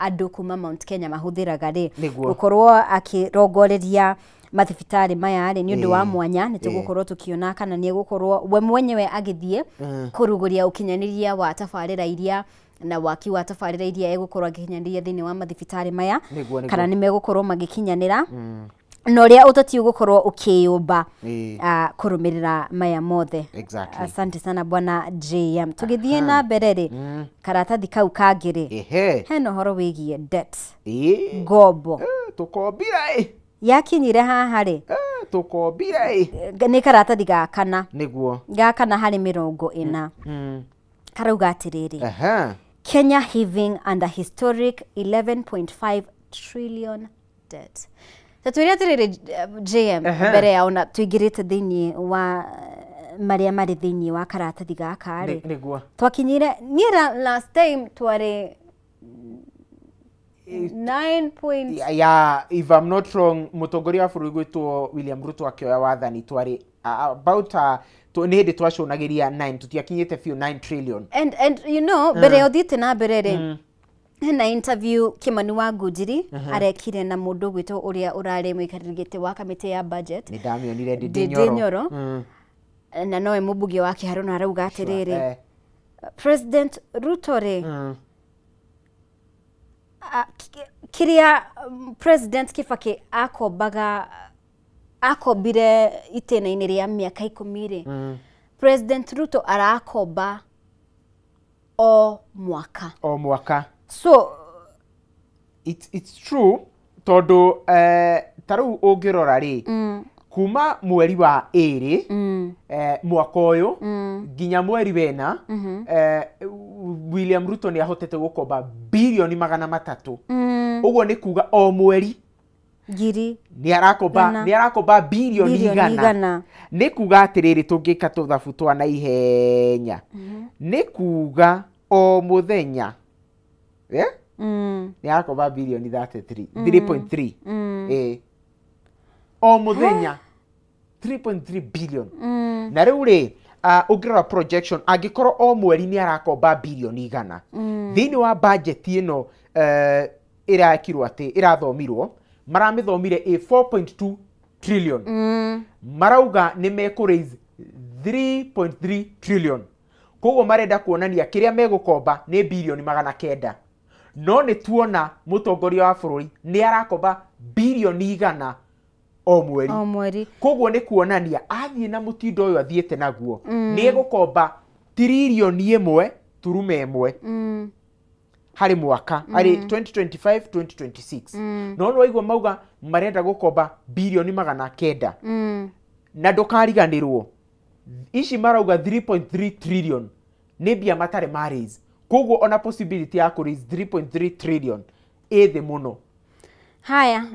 andũ kuma Mount Kenya mahũthĩraga rĩ, gũkorwo akĩrongoreria mathibitarĩ maya rĩ nĩ ũndũ wa mwanya. Nĩ tũgũkorwo tũkĩona kana nĩ egũkorwo we mwenyewe agĩthiĩ kũrugũria ũkinyanĩria wa tabarĩra iria na waki wa tabarĩra iria egũkorwo agĩkinyanĩria thĩinĩ wa mathibitarĩ maya, kana nĩ megũkorwo magĩkinyanĩra na ũrĩa ũteti ũgũkorwo ũkĩyũmba kũrũmĩrĩra maya mothe. Asante sana bwana JM. Tũgĩthiĩ na mbere rĩ, karatathi kau kangĩ rĩ, hena ũhoro wĩgiĩ debt, ngombo. Tũkombire ĩ. Yakinyire haha rĩ, Tũkombire ĩ. Nĩ karatathi ga kana. Nĩguo. Ga kana harĩ 40. Karauga atĩrĩrĩ, Kenya heaving under historic 11.5 trillion debt. Tatwĩre atĩrĩrĩ JM, mbere ya ona tũingĩrĩte thĩinĩ wa marĩa marĩ thĩinĩ wa karatathi gaka rĩ, twakinyire niĩ last time twarĩ 9 point. Yeah, if I'm not wrong, mũtongoria wa bũrũri gwĩtwo William Ruto akĩoya wathani twarĩ about nĩ hĩndĩ twacũnagĩria 9, tũtiakinyĩte biũ 9 trillion. And you know, mbere ũthiĩte na mbere rĩ, hena interview Kimani wa Ngunjiri arekire na mũndũ gwĩtwo ũrĩa ũrarĩ mũikarĩri gĩtĩ wa kamĩtĩ ya budget. Nĩ ndamĩonire Ndindi Nyoro. Na nowe mũmbunge wa Kĩharũ, na arauga atĩrĩrĩ, President Ruto rĩ, kĩrĩa President Kibaki akombaga, akombire itĩna-inĩ rĩa mĩaka 10 rĩ, President Ruto arakomba o mwaka. O mwaka. So it's true tondũ ta rĩu ũngĩrora rĩ, kuma mweri wa 2 mwaka ũyũ nginya mweri wena, William Ruto nĩ ahotete gũkomba birioni 300. Ũguo nĩ kuga o mweri ngiri nĩ arakomba birioni 100. Nĩ kuga atĩrĩrĩ, tũngĩka tũthabu twa naihenya, nĩ kuga o mũthenya nĩ arakomba birioni 3.3 o mũthenya, 3.3 billion. Na rĩu rĩ, ũngĩrora projection, angĩkorwo o mweri nĩ arakomba birioni 100 thĩinĩ wa budget ĩno ĩrakirwo atĩ ĩrathomirwo, maramĩthomire ĩ 4.2 trillion. Marauga nĩ mekũ raise 3.3 trillion. Koguo marenda kuonania kĩrĩa megũkomba nĩ birioni 900. No nĩ tuona mũtongoria wa bũrũri nĩ arakomba birioni 100 o mweri. O mweri. Koguo nĩ kuonania athiĩ na mũtindo ũyũ athiĩte naguo, nĩ egũkomba tiririoni 1.1. Harĩ mwaka harĩ 2025 2026, no nĩwaigua mauga marenda gũkomba birioni 900. Na ndũkariganĩrwo ici marauga 3.3 trillion nĩ mbia matarĩ ma raise, koguo ona possibility ya kũ raise 3.3 trillion ĩ thĩ mũno. Haya,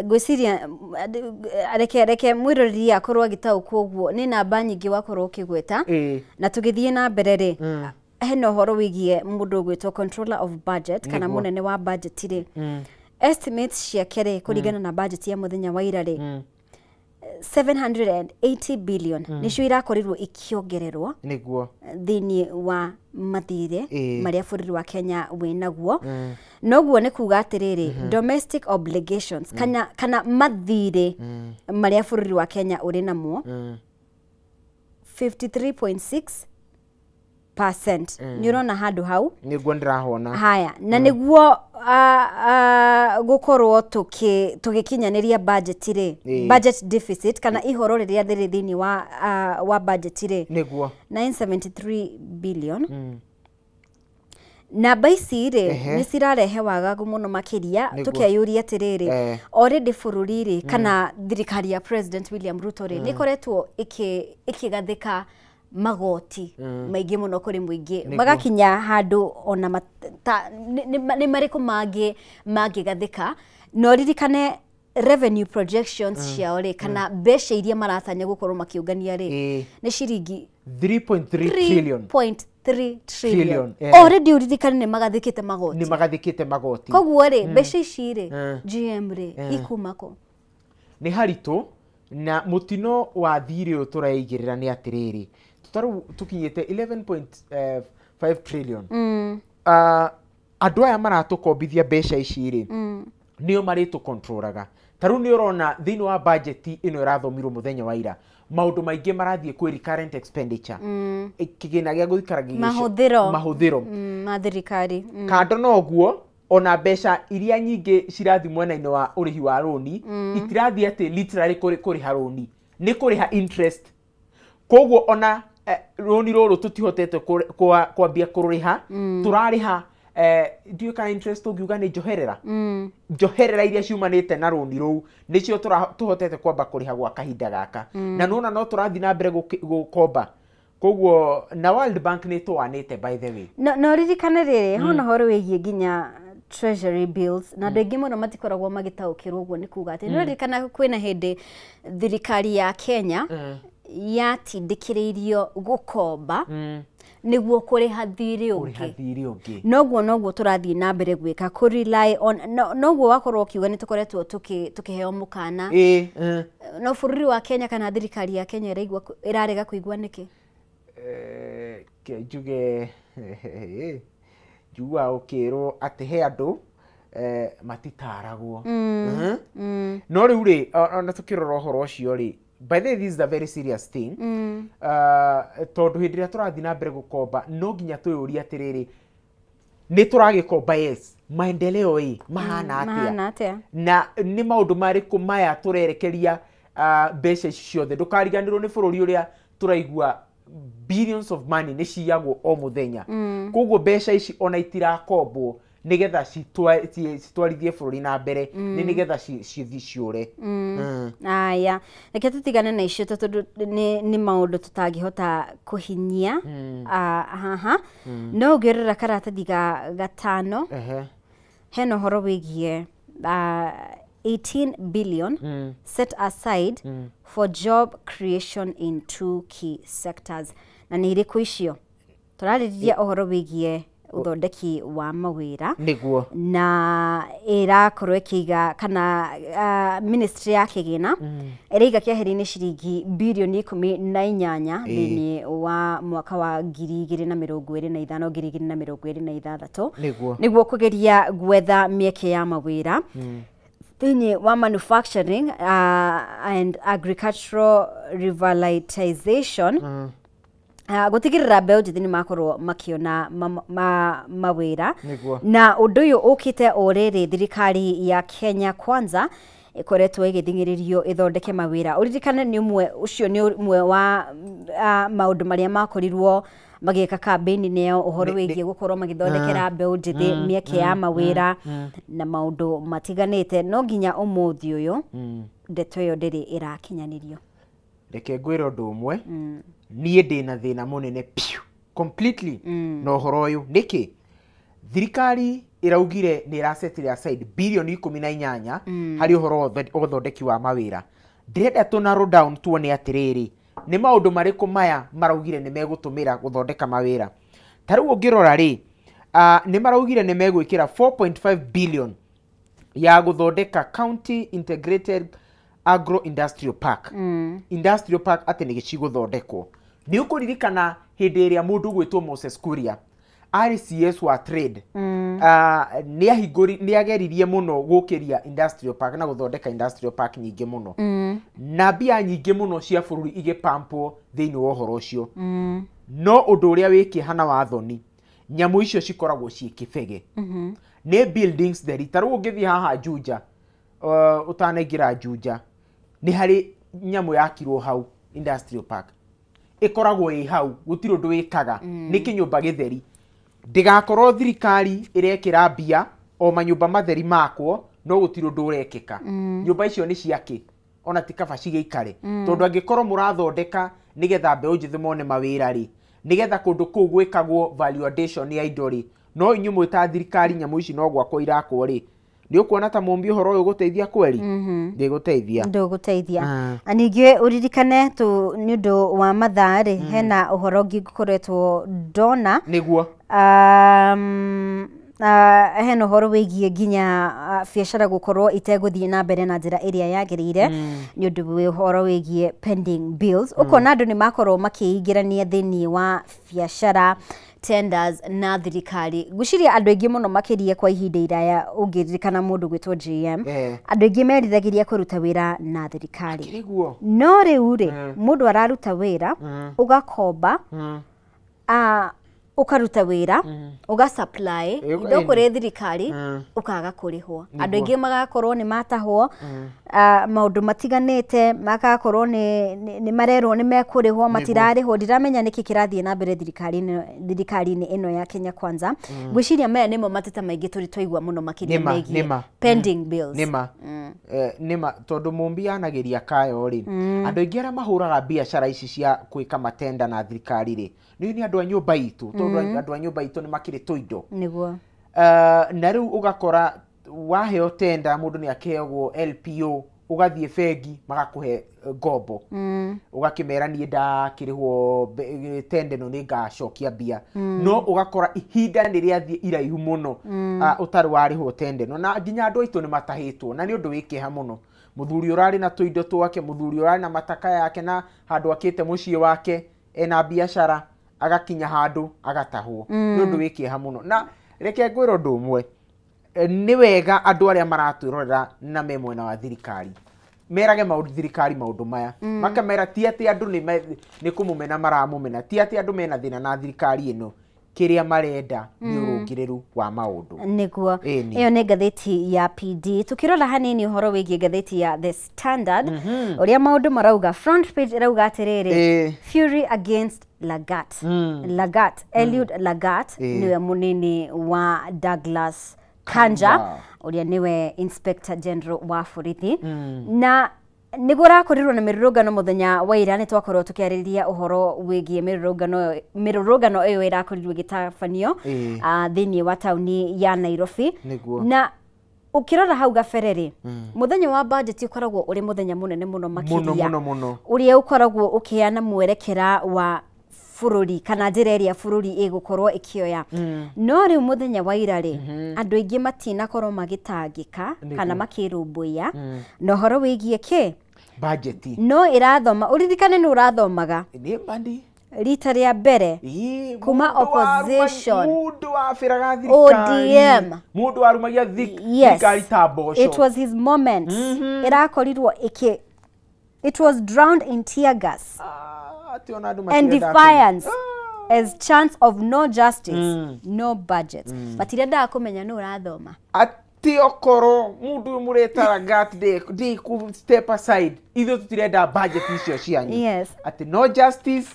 ngwĩciria reke mwĩroreri akorwo agĩtaũkwo ũguo nĩ namba nyingĩ wakorwo ũkĩgweta. Na tũgĩthiĩ na mbere rĩ, hena ũhoro wĩgiĩ mũndũ ũgwĩtwo controller of budget kana mũnene wa budget rĩ, estimates ciake rĩ, kũringana na budget ya mũthenya wa ira rĩ, 780 billion nĩcio irakorirwo ikĩongererwo thĩinĩ wa mathirĩ marĩa bũrũri wa Kenya wĩnaguo. Noguo nĩ kuga atĩrĩrĩ, domestic obligations kana mathirĩ marĩa bũrũri wa Kenya ũrĩ namo, 53.6%. Nĩ ũrona handũ hau? Nĩguo, ndĩrahona. Haya, na nĩguo gũkorwo tũgĩkinyanĩria budget rĩ, budget deficit kana ihoro rĩrĩa rĩrĩ thĩinĩ wa budget rĩ, 973 billion. Namba ici rĩ, nĩ cirarehe wagagu mũno makĩria. Tũkeyũria atĩrĩrĩ, already bũrũri rĩ, kana thirikari ya President William Ruto rĩ, nĩ ĩkoretwo ĩkĩgathĩka magoti maingĩ mũno kũrĩ mũingĩ, magakinya handũ ona nĩ marĩkũ mangĩ mangĩgathĩka. Na ũririkane revenue projections ciao rĩ, kana mbeca iria maratanya gũkorwo makĩũngania rĩ, nĩ ciringi 3.3 trillion. 3.3 trillion. Trillion. Already ũririkane nĩ magathĩkĩte magoti. Nĩ magathĩkĩte magoti. Koguo rĩ, mbeca ici rĩ, GM rĩ, ikuma kũ? Nĩ haritũ, na mũtino wa thirĩ ũyũ tũreigĩrĩra nĩ atĩrĩrĩ, tarĩu tũkinyĩte 11.5 trillion. Andũ aya maratũkombithia mbeca ici rĩ, nĩo marĩtũkontrolaga. Ta rĩu nĩ ũrona thĩinĩ wa budget ĩno ĩrathomirwo mũthenya wa ira, maũndũ maingĩ marathiĩ kwĩ recurrent expenditure, kĩgĩna gĩa gũikara Mahũthĩro. Mahũthĩro. Ma thirikari. Kando na ũguo, ona mbeca iria nyingĩ cirathiĩ mwena-inĩ wa ũrĩhi wa rũni, itirathiĩ atĩ literally kũrĩha rũni, nĩ kũrĩha interest. Koguo ona rũni rũrũ tũtihotete kwambia kũrũrĩha, tũrarĩha ndiũĩ kana interest ũngiuga nĩ njoherera, njoherera iria ciumanĩte na rũni rũu nĩcio tũhotete kwamba kũrĩha gwa kahinda gaka. Na nona no tũrathiĩ na mbere gũkomba, koguo na World Bank nĩ tũwanĩte, by the way. No ririkane rĩrĩ, hona ũhoro wĩgiĩ nginya treasury bills, na andũ aingĩ mũno matikoragwo magĩtaũkĩrwo ũguo nĩ kuga atĩ, no ririkana kwĩna hĩndĩ thirikari ya Kenya yatindĩkĩrĩirio gũkomba nĩguo kũrĩha thirĩ kũrĩha ũngĩ. Thirĩ ũngĩ. Noguo tũrathiĩ na mbere gwĩka kũ rely on noguo wakorwo ũkiuga nĩ tũkoretwo tũkĩheo mũkana. No bũrũri wa Kenya kana thirikari ya Kenya ĩraigua ĩrarega kũigua nĩkĩ? Ke njuge njiguaga ũkĩrwo atĩ he andũ matitaragwo. No rĩu rĩ, ona tũkĩrora ũhoro ũcio rĩ, by the way, this is a very serious thing, tondũ hĩndĩ ĩrĩa tũrathiĩ na mbere gũkomba, no nginya twĩyũrie atĩrĩrĩ, nĩ tũragĩkomba, yes, maendeleo ĩ mahana atĩa? Mahana atĩa? Na nĩ maũndũ marĩkũ maya tũrerekeria mbeca ici ciothe? Ndũkariganĩrwo nĩ bũrũri ũrĩa tũraigua billions of money nĩ ciyagwo o mũthenya. Koguo mbeca ici ona itirakombwo nĩgetha citwarithie bũrũri na mbere, nĩ nĩgetha cithiĩ ciũre. Aya, reke tũtigane na icio tondũ nĩ maũndũ tũtangĩhota kũhinyia haha. No ũngĩrora karatathi ga gatano, hena ũhoro wĩgiĩ 18 billion set aside for job creation in two key sectors. Na nĩ irĩkũ icio? Tũrarĩrĩria ũhoro wĩgiĩ ũthondeki wa mawĩra. Na ĩrakorwo ĩkĩiga kana ministry ya kĩgĩna ĩraiga kĩeheri-inĩ ciringi birioni 18 thĩinĩ wa mwaka wa 2025, 2026, nĩguo kũgeria gwetha mĩeke ya mawĩra thĩinĩ wa manufacturing and agricultural revitalization, gũtigĩrĩra mbeũ njĩthĩ nĩ makorwo makĩona mawĩra. Na ũndũ ũyũ ũkĩte o rĩrĩ thirikari ya Kenya Kwanza ĩkoretwo ĩgĩthing'ĩrĩrio ĩthondeke mawĩra. Ũririkane nĩ ũmwe ũcio nĩ ũmwe wa maũndũ marĩa makorirwo magĩka campaign yao ũhoro wĩgiĩ gũkorwo magĩthondekera mbeũ njĩthĩ mĩeke ya mawĩra na maũndũ matiganĩte, no nginya ũmũthĩ ũyũ ndeto ĩyo ndĩrĩ ĩrakinyanĩrio. Reke ngwĩre ũndũ ũmwe, niĩ ndĩna thĩna mũnene piũ completely na ũhoro ũyũ. Nĩkĩ thirikari ĩraugire nĩ ĩrasetire aside bilioni 18 harĩ ũhoro wa ũthondeki wa mawĩra? Ndĩrenda tũ narrow down tuone atĩrĩrĩ, nĩ maũndũ marĩkũ maya maraugire nĩ megũtũmĩra gũthondeka mawĩra. Ta rĩu ũngĩrora rĩ, nĩ maraugire nĩ megwĩkĩra 4.5 billion ya gũthondeka County Integrated Agro Industrial Park. Industrial Park atĩ nĩ gĩcigũthondekwo. Nĩ ũkũririkana hĩndĩ ĩrĩa mũndũ ũgwĩtwo Moses Kuria arĩ CS wa trade, nĩ ageririe mũno gũkĩria industrial park na gũthondeka industrial park nyingĩ mũno, na mbia nyingĩ mũno cia bũrũri igĩpampwo thĩinĩ wa ũhoro ũcio. No ũndũ ũrĩa wĩ kĩeha na wathoni, nyamũ icio cikoragwo ciĩ kĩbege, nĩ buildings theri. Ta rĩu ũngĩthiĩ haha Juja, ũtanaingĩra Juja, nĩ harĩ nyamũ yakirwo hau industrial park, ĩkoragwo ĩ hau, gũtirĩ ũndũ wĩkaga, nĩ kĩnyũmba gĩtheri. Ndĩgakorwo thirikari ĩrekĩra mbia o manyũmba matheri makwo, no gũtirĩ ũndũ ũrekĩka. Nyũmba icio nĩ ciake, ona ti kaba cigĩikare, tondũ angĩkorwo mũrathondeka nĩgetha mbeũ njĩthĩ mone mawĩra rĩ, nĩgetha kũndũ kũu gwĩkagwo value addition ya indo rĩ, no inyuĩ mwĩ ta thirikari nyamũ ici no gwakwo irakwo rĩ, nĩ ũkuona ta mũmbi ũhoro ũyũ ũgũteithia kweri? Ndĩgũteithia. Ndũgũteithia. Na ningĩ ũririkane tu nĩ ũndũ wa mathaa rĩ, hena ũhoro ũngĩ ngũkoretwo ndona. Nĩguo. Hena ũhoro wĩgiĩ nginya biacara gũkorwo itegũthiĩ na mbere na njĩra ĩrĩa yagĩrĩire nĩ ũndũ wa ũhoro wĩgiĩ pending bills. Ũkona andũ nĩ makorwo makĩingĩrania thĩinĩ wa biacara, tenders na thirikari. Ngwĩciria andũ aingĩ mũno makĩria kwa ihinda iraya, ũngĩririkana mũndũ gwĩtwo JM, andũ aingĩ meriragĩria kũruta wĩra na thirikari. Nĩguo. No rĩu rĩ, mũndũ araruta wĩra, ũgakomba, ũkaruta wĩra, ũga supply indo kũrĩ thirikari, ũkaga kũrĩhwo. Andũ aingĩ magakorwo nĩ matahwo, maũndũ matiganĩte, magakorwo nĩ marerwo nĩ mekũrĩhwo, matirarĩhwo. Ndiramenya nĩkĩ kĩrathiĩ na mbere thirikari-inĩ ĩno ya Kenya Kwanza. Ngwĩciria maya nĩmo mateta maingĩ tũrĩ twaigua mũno makĩria megiĩ pending bills. Nĩma. Nĩma, tondũ mũmbi anagĩria kayo rĩ, andũ aingĩ arĩa mahũraga biacara ici cia gwĩka matenda na thirikari rĩ, nĩ andũ a nyũmba itũ, tondũ andũ a nyũmba itũ nĩ makĩrĩ tũindo. Nĩguo. Na rĩu ũgakora waheo tenda, mũndũ nĩ akĩheagwo LPO, ũgathiĩ bengi magakũhe ngombo, ũgakĩmera niĩ ndakĩrĩhwo tenda ĩno nĩ ngacokia mbia, no ũgakora ihinda nĩ rĩathiĩ iraihu mũno ũtarĩ warĩhwo tenda ĩno, na nginya andũ aitũ nĩ matahĩtwo, na nĩ ũndũ wĩ kĩeha mũno. Mũthuri ũrarĩ na tũindo twake, mũthuri ũrarĩ na mataka yake na handũ akĩte mũciĩ wake ena biacara, agakinya handũ agatahwo. Nĩ ũndũ wĩ kĩeha mũno. Na reke ngwĩre ũndũ ũmwe, nĩ wega andũ arĩa maratwĩrorera na me mwena wa thirikari merage maũndũ thirikari maũndũ maya, makamera ti atĩ andũ nĩ kũmũmena maramũmena, ti atĩ andũ mena thĩna na thirikari ĩno, kĩrĩa marenda nĩ ũrũngĩrĩru wa maũndũ. Nĩguo. Ĩyo nĩ ngathĩti ya PD. Tukĩrora hanini ũhoro wĩgiĩ ngathĩti ya The Standard, ũrĩa maũndũ marauga, front page ĩrauga atĩrĩrĩ, Fury against Lagat. Lagat, Eliud Lagat nĩwe mũnini wa Douglas Kanja, ũrĩa nĩwe Inspector General wa borithi. Na nĩguo ũrakorirwo na mĩrũrũngano mũthenya wa ira, nĩ twakorwo tũkĩarĩrĩria ũhoro wĩgiĩ mĩrũrũngano ĩyo ĩrakorirwo ĩgĩtabanio thĩinĩ wa taũni ya Nairobi. Na ũkĩrora hau gabere rĩ, mũthenya wa budget ũkoragwo ũrĩ mũthenya mũnene mũno makĩria, ũrĩa ũkoragwo ũkĩheana mwerekera wa bũrũri kana njĩra ĩrĩa bũrũri ĩgũkorwo ĩkĩoya. No rĩu mũthenya wa ira rĩ, andũ aingĩ matinakorwo magĩtangĩka kana makĩrũmbũiya na ũhoro wĩgiĩ kĩ budget. No ĩrathoma, ũririkane nĩ ũrathomaga rita rĩa mbere kuma opposition, mũndũ wabĩraga thirikari, ODM, mũndũ warumagia thirikari ta mboco. It was his moment. Ĩrakorirwo ĩkĩ, it was drowned in tear gas and defiance as chance of no justice, no budget. Matirendaga kũmenya nũ ũrathoma. Atĩ okorwo mũndũ ũyũ mũreta Lagat ndĩ step aside, ithuĩ tũtirenda budget icio cianyu. Yes. Atĩ no justice,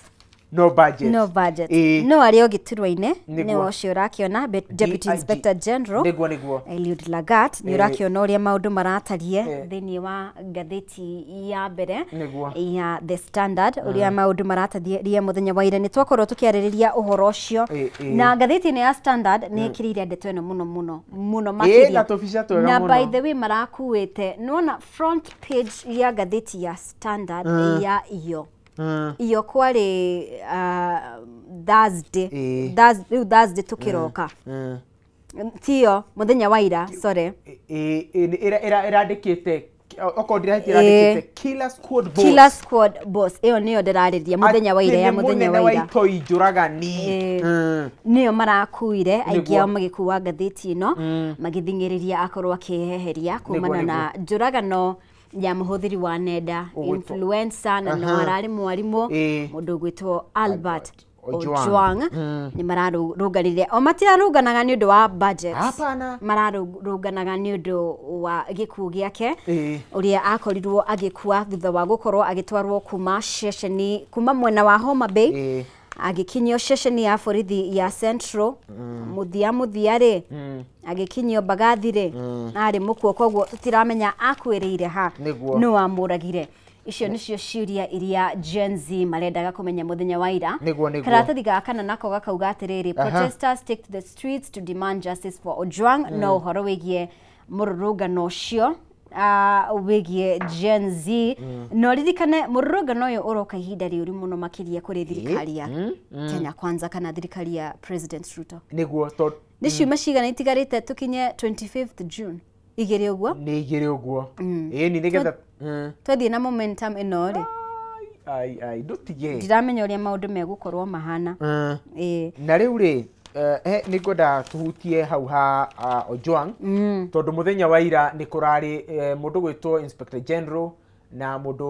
No budget. No budget. Ĩĩ. No arĩ o gĩturwa-inĩ Nĩguo. nĩwe ũcio ũrakĩona Deputy DIG. Inspector General Nĩguo nĩguo. Eliud Lagat nĩ ũrakĩona ũrĩa maũndũ maratarie Eh. thĩinĩ wa ngathĩti ya mbere Nĩguo. ya The Standard ũrĩa maũndũ maratarie mũthenya wa ira. Nĩ twakorwo tũkĩarĩrĩria ũhoro ũcio Eh, eh. na ngathĩti ĩno ya Standard nĩ ĩkĩrĩire ndeto ĩno mũno mũno mũno Ĩĩ, makĩria na tũbica twega na mũno. by the way marakuĩte nĩwona front page ya ngathĩti ya Standard ya iyo iyo kwarĩ Thursday. Ĩĩ. Rĩu Thursday tũkĩroka tiyo mũthenya wa ira, sorry. Ĩrandĩkĩte okorwo ndirahĩtia ĩrandĩkĩte Killer Squad Boss. Killer Squad Boss ĩyo nĩyo ndĩrarĩria mũthenya wa ira Atĩ ya nĩ mũthenya mũnene wa wa ira. itoi njũragani. Ĩĩ. Nĩyo marakuire aingĩ Nĩguo. ao magĩkua ngathĩti ĩno magĩthing'ĩrĩria akorwo akĩheheria kumana Nĩguo, na njũragano ya mũhũthĩri wa nenda Ũgwĩtwo- influencer na no Aha. ararĩ mwarimũ Ĩĩ. mũndũ ũgwĩtwo Albert Ojwang. Ojwang nĩ mararũnganire o matirarũnganaga nĩ ũndũ wa budget. Hapana. Mararũnganaga nĩ ũndũ wa gĩkuũ gĩake Ĩĩ. ũrĩa akorirwo agĩkua thutha wa gũkorwo agĩtwarwo kuma ceceni kuma mwena wa Homa Bay Ĩĩ. agĩkinyio ceceni ya borithi ya Central mũthia mũthia rĩ agĩkinyio Mbagathi rĩ arĩ mũkuo koguo tũtiramenya akuĩrĩire ha Nĩguo. nũ wamũragire. Icio nĩcio ciũria iria Gen Z marendaga kũmenya mũthenya wa ira. Nĩguo, nĩguo. Karatathi ga kana nako gakauga atĩrĩrĩ, Aha. protesters take to the streets to demand justice for Ojwang. No ũhoro wĩgiĩ mũrũrũngano ũcio wĩgiĩ Gen Z no ririkane mũrũrũngano ũyũ ũroka ihinda rĩũru mũno makĩria kũrĩ thirikari ya Kenya Kwanza kana thirikari ya President Ruto. Nĩguo tondũ Nĩ ciumia cigana itigarĩte tũkinye 25th June? Igĩrĩ ũguo. Nĩ igĩrĩ ũguo ĩni nĩgetha Twathiĩ na momentum ĩno rĩ, ai ai ndũtige. Ndiramenya ũrĩa maũndũ megũkorwo mahana. Ĩĩ. Na rĩu rĩ nĩ ngwenda tũhutie hau ha Ojwang tondũ mũthenya wa ira nĩ kũrarĩ mũndũ ũgwĩtwo Inspector General na mũndũ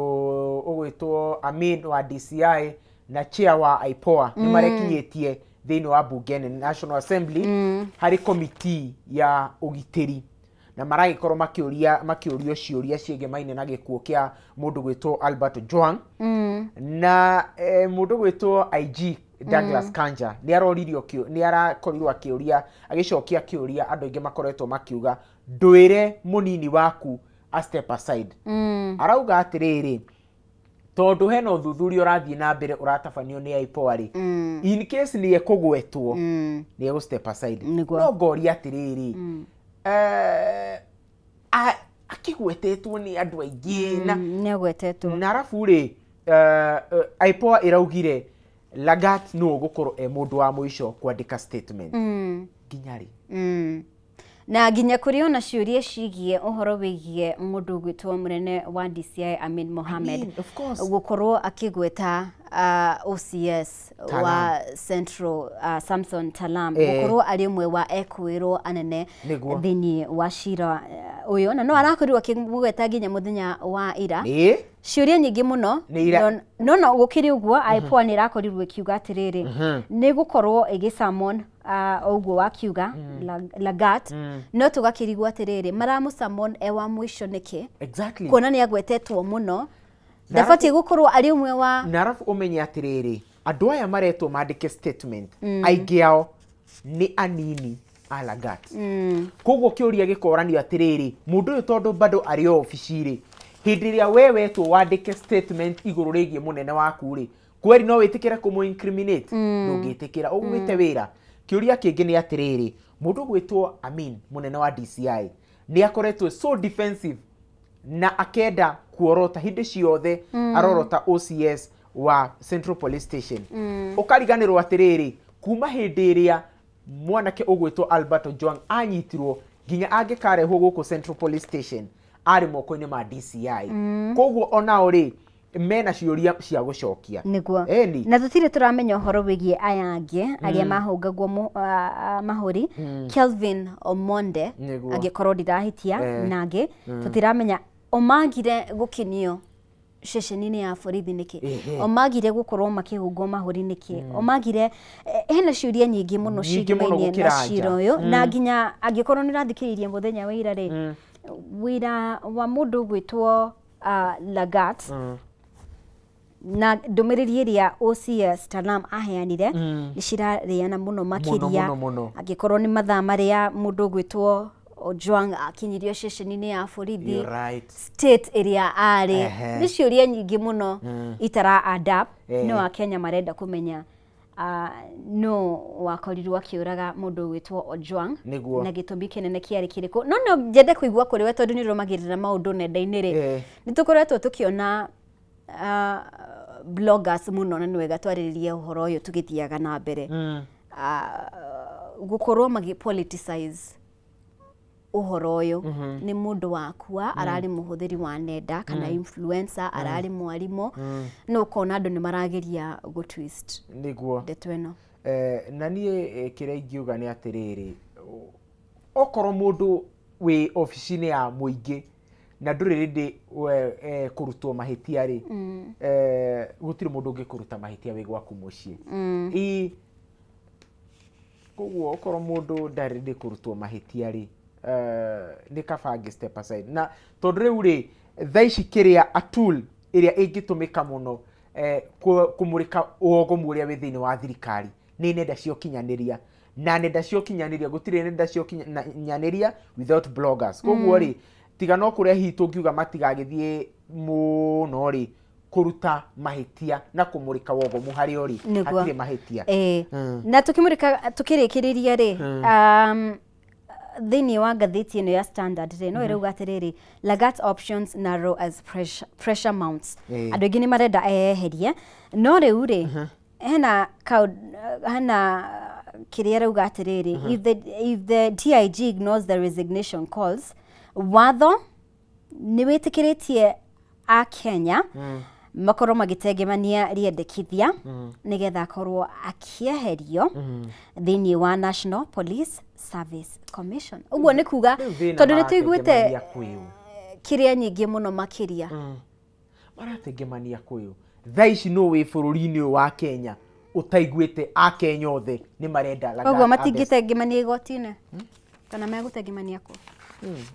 ũgwĩtwo Amin wa DCI na chair wa IPOA nĩ marekinyĩtie thĩinĩ wa bunge nene National Assembly harĩ committee ya ũgitĩri na maragĩkorwo makĩũria makĩũrio ciũria ciĩgemaine na gĩkuũ kĩa mũndũ gwĩtwo Albert Ojwang na mũndũ gwĩtwo IG Douglas Kanja nĩ aroririo nĩ arakorirwo akĩũria agĩcokia kĩũria andũ aingĩ makoretwo makiuga ndwĩre mũnini waku a step aside. Arauga atĩrĩrĩ tondũ hena ũthuthuria ũrathiĩ na mbere ũratabanio nĩ IPOA rĩ, in case nĩ ekũgwetwo nĩ egũ step aside. Nĩguo. No ngoria atĩrĩrĩ akĩgwetetwo nĩ andũ aingĩ na Nĩ agwetetwo. Na arabu rĩ IPOA ĩraugire Lagat nũ ũgũkorwo e mũndũ wa mũico kwandĩka statement nginya rĩ. Na nginya kũrĩ ona ciũria cigiĩ ũhoro wĩgiĩ mũndũ ũgwĩtwo mũnene wa DCI Amin Mohamed Amin, of course. gũkorwo akĩgweta OCS Talam. wa Central Samson Talam Eh. gũkorwo arĩ ũmwe wa ekwĩrwo anene Nĩguo. thĩinĩ wa cira ũyũ na no arakorirwo akĩmũgweta nginya mũthenya wa ira. Ĩĩ. Ciũria nyingĩ mũno. Nĩ ira- no no gũkĩrĩ ũguo IPOA nĩ ĩrakorirwo ĩkiuga atĩrĩrĩ nĩ gũkorwo ĩgĩsummon ũguo wakiuga Lagat no tũgakĩrigwo atĩrĩrĩ maramũsummon e wa mũico nĩkĩ kuona nĩ agwetetwo mũno ndabatiĩ gũkorwo arĩ ũmwe wa Na arabu ũmenye atĩrĩrĩ andũ aya maretwo mandĩke statement aingĩ ao nĩ anini a Lagat koguo kĩũria gĩkoranio atĩrĩrĩ mũndũ ũyũ tondũ bado arĩ o obici rĩ hĩndĩ ĩrĩa we wetwo wandĩke statement igũrũ rĩgiĩ mũnene waku rĩ kweri no wĩtĩkĩre kũmũ incriminate ndũngĩtĩkĩra ũgwĩte wĩra. Kĩũria kĩngĩ nĩ atĩrĩrĩ mũndũ ũgwĩtwo Amin mũnene wa DCI nĩ akoretwo so defensive na akenda kuorota hĩndĩ ciothe arorota OCS wa Central Police Station ũkariganĩrwo atĩrĩrĩ kuma hĩndĩ ĩrĩa mwanake ũgwĩtwo Albert Ojwang anyitirwo nginya angĩkarehwo gũkũ Central Police Station arĩ moko-inĩ ma DCI koguo onao rĩ mena ciũria cia gũcokia. Nĩguo. Ĩni. Na tũtirĩ tũramenya ũhoro wĩgiĩ aya angĩ arĩa mahũngagwo mahũri Kelvin Omonde Nĩguo. angĩkorwo ndirahĩtia Eh. na angĩ tũtiramenya omagire gũkinio ceceni-inĩ ya borithi nĩkĩ Ehe. omagire gũkorwo makĩhũngwo mahũri nĩkĩ omagire hena ciũria nyingĩ mũno Nyingĩ mũno ciigmainie na gũkĩra cira anja. ũyũ na nginya angĩkorwo nĩ ũrathikĩrĩirie mũthenya wa ira rĩ wĩra wa mũndũ ũgwĩtwo Lagat Na ndũmĩrĩri ĩrĩa OCS Talam aheanire nĩ cirarĩana mũno makĩria angĩkorwo nĩ mathaa marĩa mũndũ ũgwĩtwo Ojwang akinyirio ceceni-inĩ ya borithi, state ĩrĩa arĩ, nĩ ciũria nyingĩ mũno itara adapt. No Akenya marenda kũmenya no wakorirwo akĩũraga mũndũ ũgwĩtwo Ojwang na gĩtũmi kĩnene kĩarĩ kĩrĩkũ. No no njende kũigua kũrĩ we tondũ nĩ ũrũmagĩrĩra maũndũ nenda-inĩ rĩ, nĩ tũkoretwo tũkĩona bloggers mũno na nĩ wega twarĩrĩrie ũhoro ũyũ tũgĩthiaga na mbere gũkorwo magĩ politicize ũhoro ũyũ. Nĩ mũndũ wakua ararĩ mũhũthĩri wa nenda kana influencer, ararĩ mwarimũ, no ũkona andũ nĩ marageria gũ twist nĩguo ndeto ĩno. Na niĩ kĩrĩa ingiuga nĩ atĩrĩrĩ, okorwo mũndũ wĩ obici-inĩ ya mũingĩ na ndũrĩ rĩndĩ kũrutwo mahĩtia rĩ, gũtirĩ mũndũ ũngĩkũruta mahĩtia wĩ gwaku mũciĩ. Koguo okorwo mũndũ ndarĩ rĩndĩ kũrutwo mahĩtia rĩ, nĩ kaba angĩ step aside. Na tondũ rĩu rĩ, thaa ici kĩrĩa a tool ĩrĩa ĩngĩtũmĩka mũno kũmũrĩka ũogomu ũrĩa wĩ thĩinĩ wa thirikari nĩ nenda cia ũkinyanĩria. Na nenda cia ũkinyanĩria, gũtirĩ nenda cia ũkinyanĩria without bloggers. Koguo rĩ, tiga no kũrĩa hihi tũngiuga matigagĩthiĩ mũno rĩ kũruta mahĩtia na kũmũrĩka wogomu harĩa ũrĩ, hatirĩ mahĩtia. Na tũkĩmũrĩka tũkĩrĩkĩrĩria rĩ, thĩinĩ wa ngathĩti ĩno ya Standard rĩ, no ĩrauga atĩrĩrĩ, Lagat options narrow as pressure mounts. Andũ aingĩ nĩ marenda eyeherie, no rĩu rĩ, hena kĩrĩa ĩrauga atĩrĩrĩ, if the DIG ignores the resignation calls, watho nĩ wĩtĩkĩrĩtie a Kenya makorwo magĩtengemania rĩendekithia nĩgetha akorwo akĩeherio thĩinĩ wa National Police Service Commission. Ũguo nĩ kuga tondũ nĩ tũiguĩte kĩrĩa nyingĩ mũno makĩria maratengemania kwĩũ. Thaa ici no wĩ bũrũri-inĩ ũyũ wa Kenya ũtaiguĩte a Kenya othe nĩ marenda. Koguo matingĩtengemania igoti-inĩ kana megũtengemania kũ?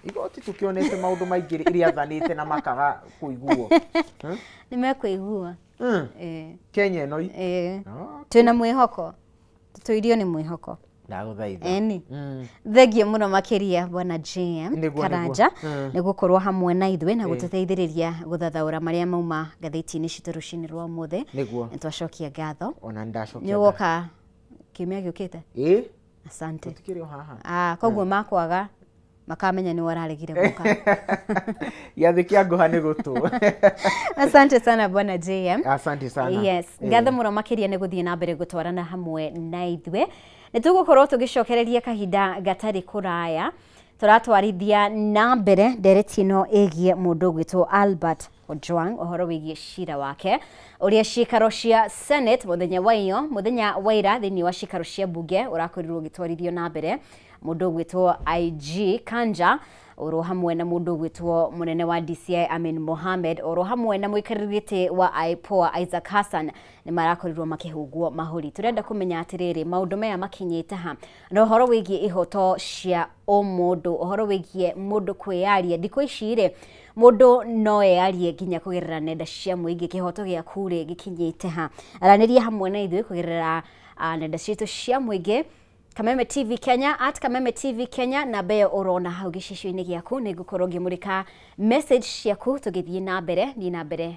Igoti tukionete maũndũ maingĩ rĩathanĩte na makaga kũiguo. Nĩ mekũigua. Kenya ĩno twĩna mwĩhoko, tũtũirio nĩ mwĩhoko. Ndagũthaitha. Eni. Thengiũ mũno makĩria bwana JM Karanja nĩ gũkorwo hamwe na ithuĩ na gũtũteithĩrĩria gũthathaũra marĩa mauma ngathĩti-inĩ citũ rũcinĩ rwa ũmũthĩ. Nĩ twacokia ngatho. Ona nĩ ndacokia. Nĩ ũgoka kiumia gĩũkĩte? Ĩĩ. Asante. Tũtikĩrĩ o haha. Koguo makwaga makamenya nĩ wararegire gũka. Gĩathĩ kĩa ngũha nĩ gũtũ. Asante sana bwana JM. Asante sana. Yes, ngatho mũno makĩria nĩ gũthiĩ na mbere gũtwarana hamwe na ithuĩ. Nĩ tũgũkorwo tũgĩcokereria kahinda gatarĩ kũraya tũratwarithia na mbere ndereti ĩno ĩgiĩ mũndũ ũgwĩtwo Albert Ojwang, ũhoro wĩgiĩ cira wake ũrĩa ciikaro cia Senate mũthenya wa iyo mũthenya wa ira thĩinĩ wa ciikaro cia mbunge ũrakorirwo ũgĩtwarithio na mbere. Mũndũ ũgwĩtwo IG Kanja oro hamwe na mũndũ ũgwĩtwo mũnene wa DCI Amin Mohamed oro hamwe na mũikarĩri gĩtĩ wa IPOA Isaac Hassan nĩ marakorirwo makĩhũngwo mahũri. Tũrenda kũmenya atĩrĩrĩ, maũndũ maya makinyĩte ha na ũhoro wĩgiĩ ihoto cia ũmũndũ, ũhoro wĩgiĩ mũndũ kwĩyaria. Thikũ ici rĩ, mũndũ no eyarie nginya kũgerera nenda cia mũingĩ. Kĩhoto gĩaku rĩ gĩkinyĩte ha? Aranĩria hamwe na ithuĩ kũgerera nenda citũ cia mũingĩ, Kameme TV Kenya, at Kameme TV Kenya, namba ĩyo ũrona hau gĩcicio-inĩ gĩaku. Nĩ ngũkorwo ngĩmũrĩka message ciaku tũgĩthiĩ na mbere, thiĩ na mbere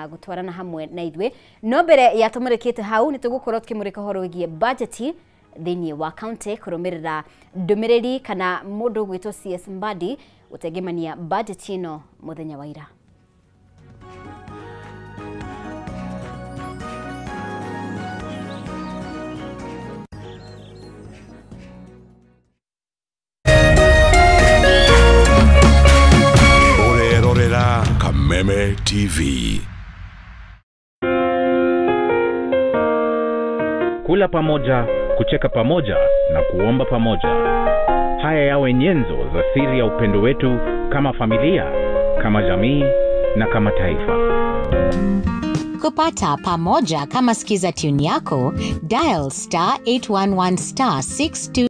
gũtwarana hamwe na ithuĩ. No mbere ya tũmũrĩkĩte hau, nĩ tũgũkorwo tũkĩmũrĩka ũhoro wĩgiĩ budget thĩinĩ wa county kũrũmĩrĩra ndũmĩrĩri kana mũndũ ũgwĩtwo CS Mbadi gũtengemania budget ĩno mũthenya wa ira. Kameme TV. Kula pamoja, kucheka pamoja na kuomba pamoja. Haya yawe nyenzo za siri ya upendo wetu kama familia, kama jamii na kama taifa. Kupata pamoja kama skiza tune yako, dial *811 *62